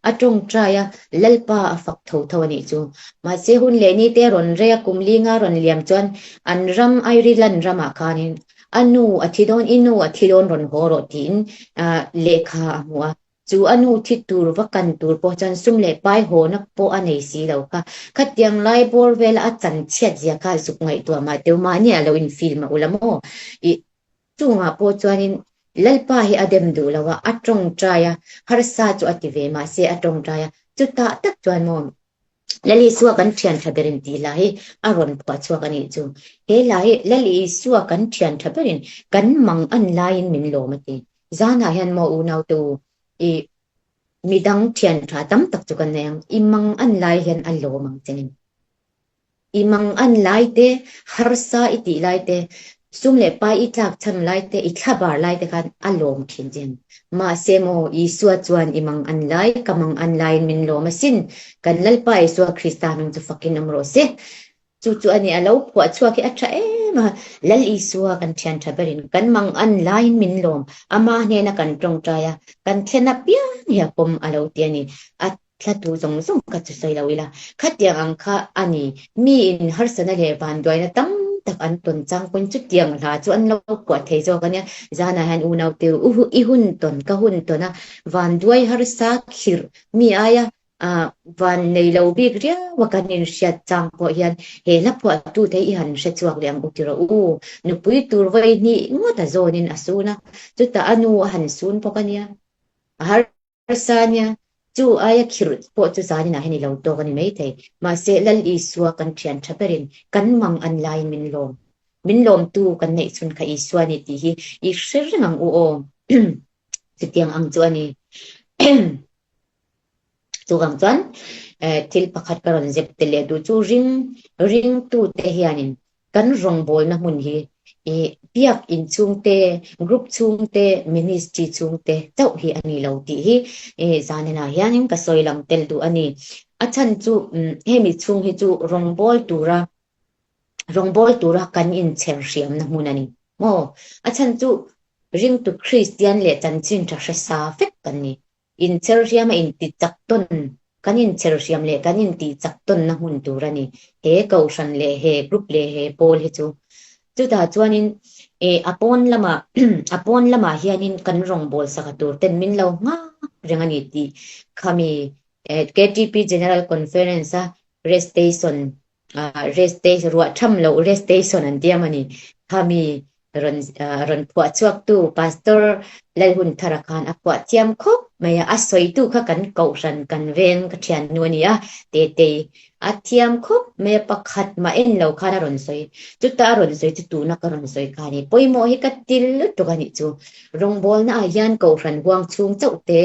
a tawngtai a Lalpa a fak tho tho a nih chu mahse hun leh ni te a rawn rei a kum linga rawn liam chuan an ram Ireland ramah khanin a nu a thi dawn i nu a thi dawn rawn haw rawh tiin lehkha a hmu a. Chu a nu thi tur va kan tur pawh chuan sum leh pai hawna pawh a nei si lo kha. Khatiang lai bawr vela a chan chhiat zia kha zuk ngaihtuah mah teu mahni a lo in feel mah ula maw? Ih chungah pawh chuanin Lalpa hi a dem duh lo a, a tawngtai a, harsa chu a ti ve mahse a tawngtai a, chutah tak chuan maw Lal Isua kan thian tha berin tih hla hi a rawn phuah chhuak a nih chu. He hla hi Lal Isua kan thian tha berin kan mang an laiin min lawm a ti. Zanah hian maw unaute u, i midang thian tha tam tak chu kan nei ang, i mang an lai hian a lawm ang che nen. I mang an lai te, harsa i tih lai te, sum leh pai i tlak chhan lai te, i thlabar lai te khan a lawm thin che ang. Mahse maw, Isua chuan i mang an lai, ka mang an laiin min lawm asin, kan Lalpa Isua Krista hming chu fakin awm rawh se. Chu chu a ni, a lo phuah chhuak hi a tha em a, Lal Isua kan thian tha berin kan mang an laiin min lawm, ama hnena kan tawngtai a, kan thlen apiang hi a pawm a lo ti a ni. A thla tu zawng zawng kha chu sawi lo ila, khatiang ang kha a ni, miin harsatna leh vanduaina tam tak an tawn chang pawn chutiang hla chu an lo phuah thei zawk a nia, zanah hian unaute u i hun tawn ka hun tawn a, vanduai harsa khirh mi aia van nei lo bik riau a kan inhriat chang pawh hian he hla phuahtute i han hre chhuak leh ang u ti rawh u. Nupui tur vawi hnih ngawt a zawnin a sun a, chutah a nu a han sun bawk a nia. A harsa a nia, chu aia khirh pawh chu zaninah hian i lo tawk a ni maithei. Mahse, Lal Isua kan thian tha berin kan mang an laiin min lawm. Min lawmtu kan neih chhun kha Isua a ni tih hi i hre reng ang u aw. Chutiang ang chu a ni. Chuvang chuan thil pakhat ka rawn zep tel leh duh chu ring ringtute hianin kan rawngbawlna hmun hi biak in chhungte, group chhungte, ministry chhungte chauh hi a ni lo tih hi zaninah hianin ka sawi lang tel duh a ni. A chhan chu hemi chhung hi chu rawngbâwl tura rawngbâwl tura kan inchher hriamna hmun a ni maw? A chhan chu ringtu Kristian leh chanchin tha hresa vek kan ni. Incherhriam a inti chak tawn, Kan incherhriam leh kan intih chak tawnna hmun tur a ni. He kohhran leh he group leh he pawl hi chu. Chutah chuanin eh a pawn lamah a pawn lamah hianin kan rawngbawl saka tur ten min lo nghak reng a ni tih khami eh KTP General Conference a rest station rest station ruah tham loh rest station an ti a ni khami rawn rawn phuah chhuak tu pastor Lalhunthara khan a phuah thiam khawp mai a a sawitu kha kan kohhran kan veng ka thian nu a ni a Tetei a thiam khawp mai a pakhat mah en lo khan a rawn sawi chutah a rawn sawi chu tuna ka rawn sawi kha a ni pawimawh hi ka til lutuk a nih chu rawngbawlna ah hian kohhran huang chhung chauh te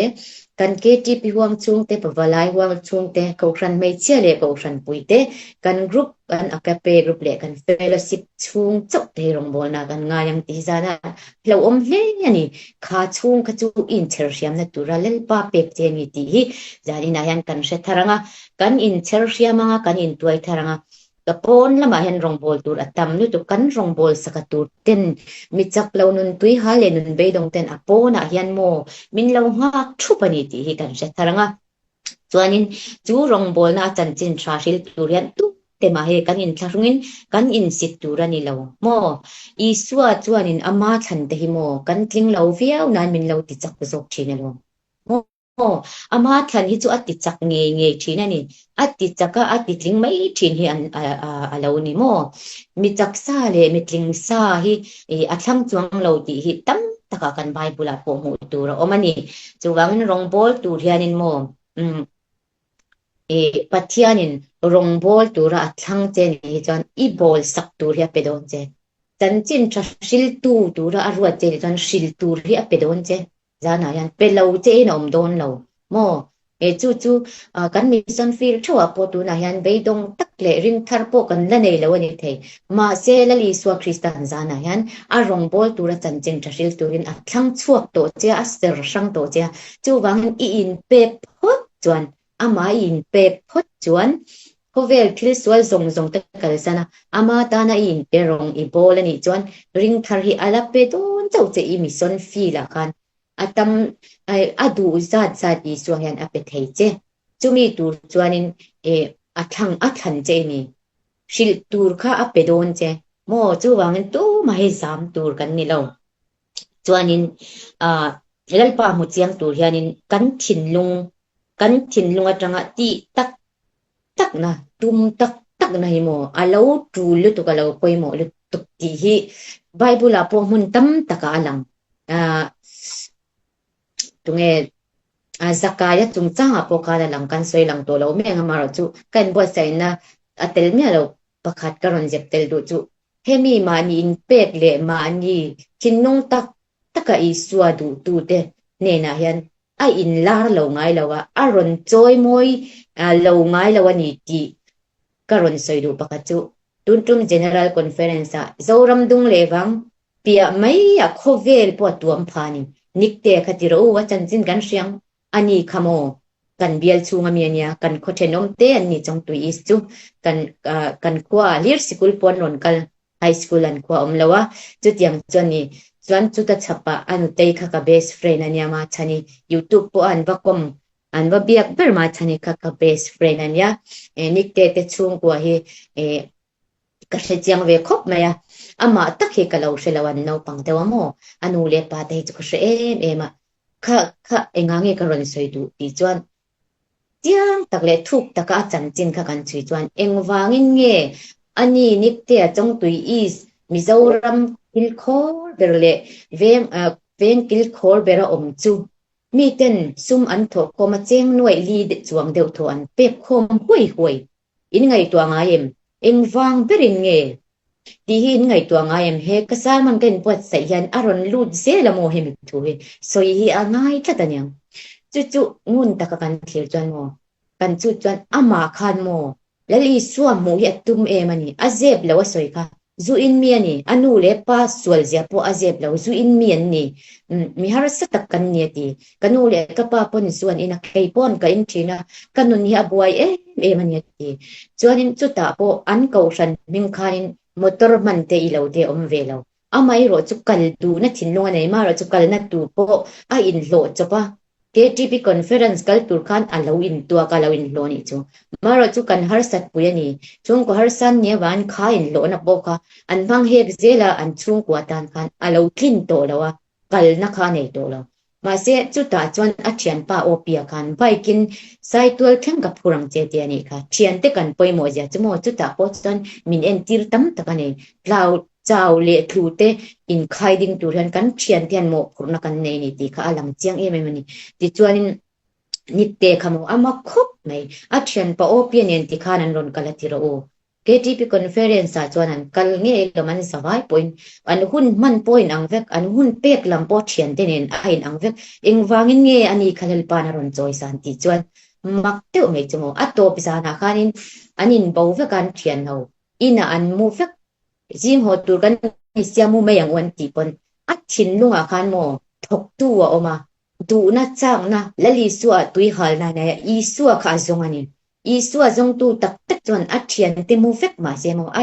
Kan KTP huang chhungte, Pavalai huang chhungte, Kohhran hmeichhia leh Kohhran puite, kan group, kan Agape group leh kan fellowship chhung chauh te hi rawngbawlna kan ngai ang tih hi zana hlauhawm hle a ni. Kha chhung kha chu inchher hriamna tura Lalpa pek che a ni tih hi zaninah hian kan hre thar ang a, kan inchher hriam ang a, kan intuai thar ang a. Ka pawn lamah hian rawngbâwl tur a tam lutuk, kan rawngbâwl saka tur ten mi chak lo nun tui hal leh nun beidawng ten a pawnah hian maw min lo nghak thup a ni tih hi kan hre thar ang a. Chuanin chu rawngbâwlna a chanchin tha hril tur hian tuk te mah hi kan inthlahrungin kan insit tur a ni lo maw? Isua chuanin ama thlan te hi maw kan tling lo viau nan min lo ti chak zawk thin alawm maw? Aw, ama thlan hi chu a ti chak ngei ngei thin a ni. A ti chak a, a ti tling mai thin hi an a lo ni maw? Mi chak sa leh mi tling sa hi a thlang chuang lo tih hi tam takah kan Bible ah pawh hmuh tur a awm a ni. Chuvangin rawngbawl tur hianin maw, umm, Pathianin rawngbawl tura a thlang che nih hi chuan i bawl sak tur hi a pe dawn che. Chanchin tha hriltu tura a ruat che nih chuan hril tur hi a pe dawn che. Zanah hian pe lo che in a awm dawn lo maw? He chu chu kan mission field theuhah pawh tunah hian beidawng tak leh ring thar pawh kan la nei lo a ni thei. Mahse, Lal Isua Krista han zanah hian a rawngbâwl tura chanchin tha hril turin a thlang chhuak tawh che a, a ser hrang tawh che a. Chuvangin i inpek phawt chuan, amah i inpek phawt chuan khawvel thil sual zawng zawng te kalsan a, ama tana i inpe rawng i bawl a nih chuan ring thar hi a la pe dawn chauh che i mission field-ah khan A tam a duh zat zat Isua hian a pe thei che. Chumi tur chuanin a thlang a thlan che i ni. Hrilh tur kha a pe dawn che. Maw chuvangin tumah hi zam tur kan ni lo. Chuanin Lalpa hmu chiang tur hianin kan thinlung kan thinlung atanga tih tak takna, tum tak takna hi maw a lo tul lutuk, a lo pawimawh lutuk tih hi Bible-ah pawh hmun tam takah a lang. Aaa tunge Zakaia chungchangah pawh khan a lang, kan sawi lang tawh lo mai ang amaherawhchu ka inbuatsaihna a tel miah lo pakhat ka rawn zep tel duh chu hemi mahni inpek leh mahni thinlung tak taka Isua duhtute hnenah hian a inlar lo ngai lo a, a rawn chawi mawi lo ngai lo a ni tih ka rawn sawi duh pakhat chu tun tum General Conference ah Zoram dung leh vang piah mai ah khawvel pawh a tuam pha a ni. Nikte kha ti rawh u, a chanchin kan hriang a ni kha maw? Kan bial chhung a mi a nia, kan khaw thenawm te an ni Chawngtui East chu kan kan khua ah hlir sikul pawh an rawn kal High school an khua awm lo a, chutiang chuan ni chuan chuta chhapah a nutei kha ka best friend a nia ma chhani, youtube pawh an va kawm an va biak ber ma chhani kha ka best friend a nia, eh Nikte te chhungkua hi eh ka hre chiang ve khawp mai a, amah tak hi ka lo hre lo an naupang deuh a maw, a nu leh pa te hi chu ka hre em em a, kha kha engah nge ka rawn sawi duh tih chuan Chiang tak leh thuk taka a chanchin kha kan chhui chuan engvangin nge a ni Niktea Chawngtui East Mizoram kilkhawr ber leh veng veng kilkhawr bera awm chu miten sum an thawhkhawm a cheng nuaih li chuang deuh thaw an pek khawm huai huai In ngaihtuah ngai em? Engvang berin nge? Tih hi in ngaihtuah ngai em? He ka sermon ka inbuatsaih hian a rawn lut zel a maw hemi thu hi? Sawi hi a ngai tlat a niang. Chu chu ngun taka kan thlir chuan maw? Kan chut chuan amah khan maw Lal Isua hmuh hi a tum em a ni? A zep lo a sawi kha. Zu in mi a ni. A nu leh pa sual zia pawh a zep lo. Zu in mi an ni. Mi harsa tak kan ni a ti. Ka nu leh ka pa pawn zu an in a, kei pawn ka in thin a, ka nun hi a buai em em a ni a ti. Chuanin chutah pawh an kohhran hming khanin motor hman te i lo te awm ve lo. Amaherawh chu kal duhna thinlung a nei, amaherawh chu kalna tur pawh a inhlawh chawp a. KTP conference kal tur khan a lo intuak a, a lo inhlawh a nih chu. Amaherawh chu kan harsat pui a ni. Chhungkaw harsan ni avangin kha inhlawhna pawh kha an hmang hek zel a, an chhungkua tan khan a lo tlin tawh lo a. kalna kha a nei tawh lo. Mahse, chutah chuan a thianpa Opia khan bike-in Saitual thleng ka phur ang che tih a nih kha. Thiante kan pawimawh zia chu maw, chutah pawh chuan min entir tam tak a nei. Tlau, chau leh tlu te inkhai ding tur hian kan thiante hian mawhphurhna kan nei a ni tih kha a lang chiang em em a ni. Tichuanin Nitte kha maw a mak khawp mai. A thianpa Opia nen tikhan an rawn kal a ti rawh u. KTP Conference ah chuan an kal ngei lawm an zavai pawhin an hun hman pawh in ang vek, an hun pek lam pawh thiante nen a in ang vek. Engvangin nge ani kha Lalpa'n a rawn chawi san tih chuan mak deuh mai chu maw. A tawp zanah khanin an in bo vek a an thian ho inah an mu vek. Zing haw tur kan ni sia mu mai ang u an tih pawn a thinlungah khan maw thawktu a awm a, duhna chakna Lal Isua tui halna a nei a, Isua kha a zawng a ni. Isua zawngtu tak tak chuan a thiante mu vek mah se maw, a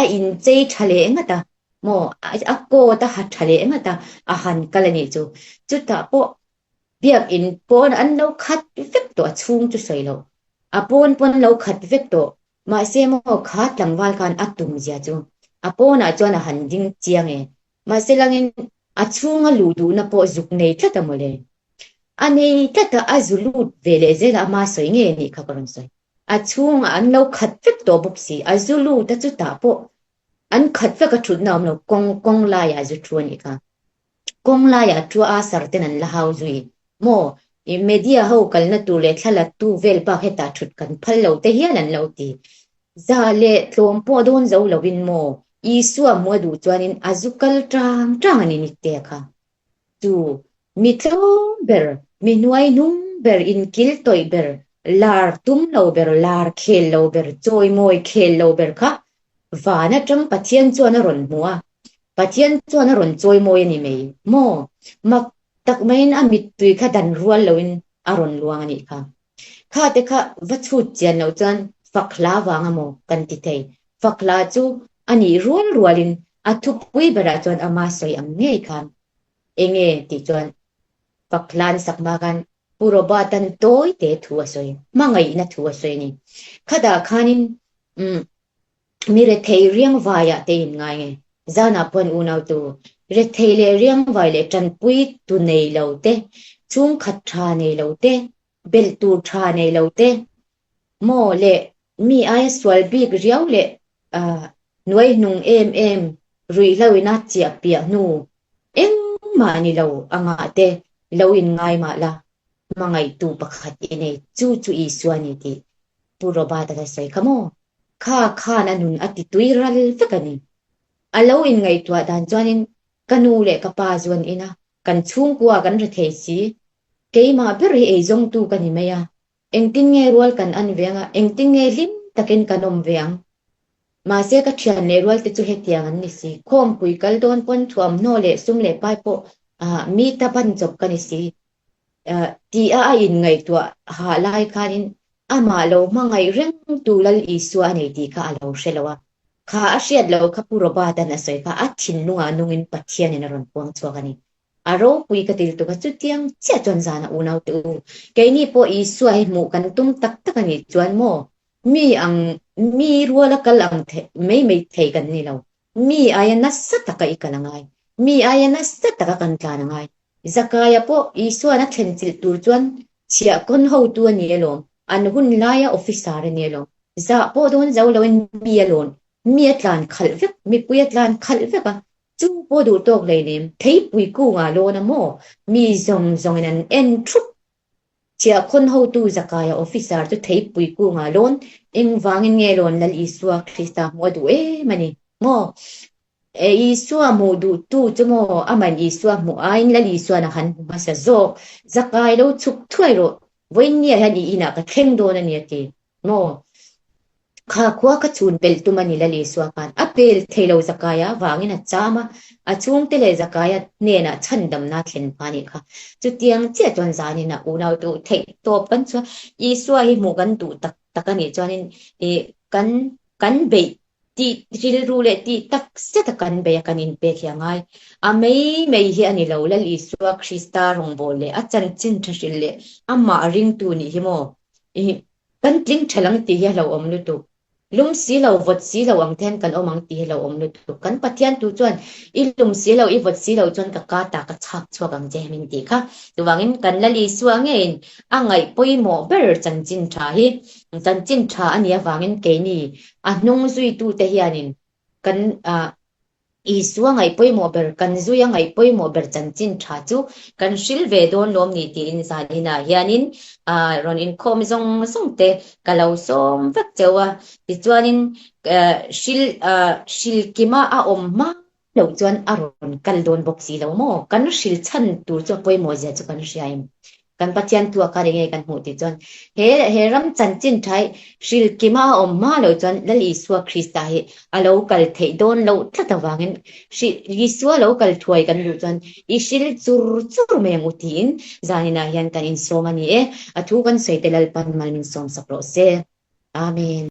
a inchei tha leh ngat a maw, a coat a ha tha leh ngat a, a han kal a nih chu. Chutah pawh biakin pawn an lo khat vek tawh, a chhung chu sawi loh, a pawn pawn an lo khat vek tawh. Mahse maw, kha tlangval khan a tum zia chu a pawnah chuan a han ding chiang e. Mahse langin a chhunga luh duhna pawh zuk nei tlat a mawle. A nei tlat a, a zu lut ve leh zel a, ama sawi ngei a nih kha ka rawn sawi. A chhungah an lo khat vek tawh bawk si, a zu lut a chutah pawh an khat vek a thutna a awm lo, kawng kawng laiah a zu thu a nih kha. Kawng laiah a thu a, sar ten an la hau zui. Maw, i media ho kalna tur leh thla lattu vel bak hetah thut kan phal lo te hial an lo ti. Za leh tlawm pawh dawn zo lovin maw, Isua hmuh a duh chuanin a zu kal tang tang a ni Niktea kha. Chu. Mi tlawm ber, mi hnuaihnung ber, inkil tawih ber, lar tum lo ber, lar khel lo ber, chawimawi khel lo ber kha van atang Pathian chuan a rawn hmu a, Pathian chuan a rawn chawimawi a ni mai maw? Mak tak maiin a mittui kha dan rual loin a rawn luang a nih kha. Kha te kha va chhut chian loh chuan fak hla vang a maw kan ti thei. Fak hla chu a nih rual rualin a thupui berah chuan ama sawi ang ngei khan enge tih chuan fak hla an sak hma khan Pu Robert-a'n tawi te thu a sawi, hmangaihna thu a sawi a ni. Khatah khanin umm Mi rethei riangvaiah te in ngai nge? Zanah pawhin unautu rethei leh riangvai leh tanpui tu nei lo te, chhungkhat tha nei lo te, belh tur tha nei lo te, maw leh mi aia sual bik riau leh hnuaihnung em em ruihhlo ina chiah piah hnu engmah ni lo angah te lo in ngai mah la, hmangaihtu pakhat i nei, chu chu Isua ni tih Pu Robert-a la sawi kha maw? Kha khan a nun a ti tui ral vek a ni. A lo inngaihtuah dan chuanin ka nu leh ka pa zu an in a, kan chhungkua kan ri thei si. Keimah ber hi eizawngtu ka ni mai a, engtin nge rual kan an ve ang a, engtin nge hlim takin kan awm ve ang? Mahse ka thian leh rual te chu hetiang an ni si. Khawmpui kal dawn pawn thuamhnaw leh sum leh pai pawh mi ta ban chawp ka ni si. Tia a inngaihtuah hah lai khanin amah lo hmangaih rengtu Lal Isua a nei tih kha a lo hre lo a. Kha a hriat loh kha Pu Robert-a'n a sawi kha a thinlungah nungin Pathianin a rawn puang chhuak a ni. A ropui ka ti lutuk a, chutiang chiah chuan zana unaute u, keini pawh Isua hi hmuh kan tum tak tak a nih chuan maw mi ang mi ruala kal ang mai mai thei kan ni lo. Mi aia nasa taka i kal a ngai. Mi aia nasa taka kan tlan a ngai. Zakaia pawh Isuan a thlen chilh tur chuan chhiahkawn hotu a ni alawm, an hun laia officer a ni alawm. Zah pawh dawn zo loin mi a lawn, mi a tlan khalh vek, mipui a tlan khalh vek a, chu pawh duh tawk hleinem, theipui kungah lawn a maw? Mi zawng zawngin an en thup Chiahkhawn hotu Zakaia officer chu theipui kungah lawn engvangin nge lawn Lal Isua Krista hmuh a duh em a ni maw? E Isua hmuh duhtu chu maw aman Isua hmuh aiin Lal Isuan a han hmu hmasa zawk. Zakai lo chhuk thuai rawh, vawiinniah hian i inah ka thleng dawn a ni a ti. Maw? Kha khua ka chhun pelh tum a ni Lal Isua khan a pel thei lo Zakaia vangin a cham a, a chhungte leh Zakaia hnenah chhandamna a thlen pha nih kha. Chutiang chiah chuan zanin a unau duh theih tawp kan chuan Isua hi hmuh kan duh tak tak a nih chuanin ih kan kan beih tih rilru leh tih tak zet a kan beih a kan inpek hi a ngai. A mei mei hi a ni lo Lal Isua Krista rawngbâwl leh a chanchin tha hrilh leh amah ringtu nih hi maw ih Kan tling tha lang tih hi a hlauhawm lutuk. Lum si lo, vawt si lo ang ten kan awm ang tih hi a hlauhawm lutuk. Kan Pathian tu chuan i lum si lo, i vawt si lo chuan ka ka ta ka chhak chhuak ang che min tih kha. Chuvangin kan Lal Isua ngeiin a ngaih pawimawh ber chanchin tha hi chanchin tha a nih avangin keini a hnung zuitute hianin kan Isua ngaih pawimawh ber, kan zuia ngaih pawimawh ber chanchin tha chu kan hril ve dawn lawm ni tiin zaninah hianin rawn inkhawm zawng zawng te ka lo sawm vek cheu a. Tichuanin hril hril kima a awm hma loh chuan a rawn kal dawn bawk si lo maw? Kan hril chhan tur chu a pawimawh zia chu kan hria em? Kan Pathian thu a kar enge kan hmuh tih chuan he he ram chanchin tha hi hril kima a awm hma loh chuan Lal Isua Krista hi a lo kal theih dawn loh tlat avangin hri Isua lo kal thuai kan duh chuan i hril chur chur mai ang u tiin zaninah hian kan insawm a ni e. A thu kan sawi te Lalpan mal min sawm sak rawh se. Amen.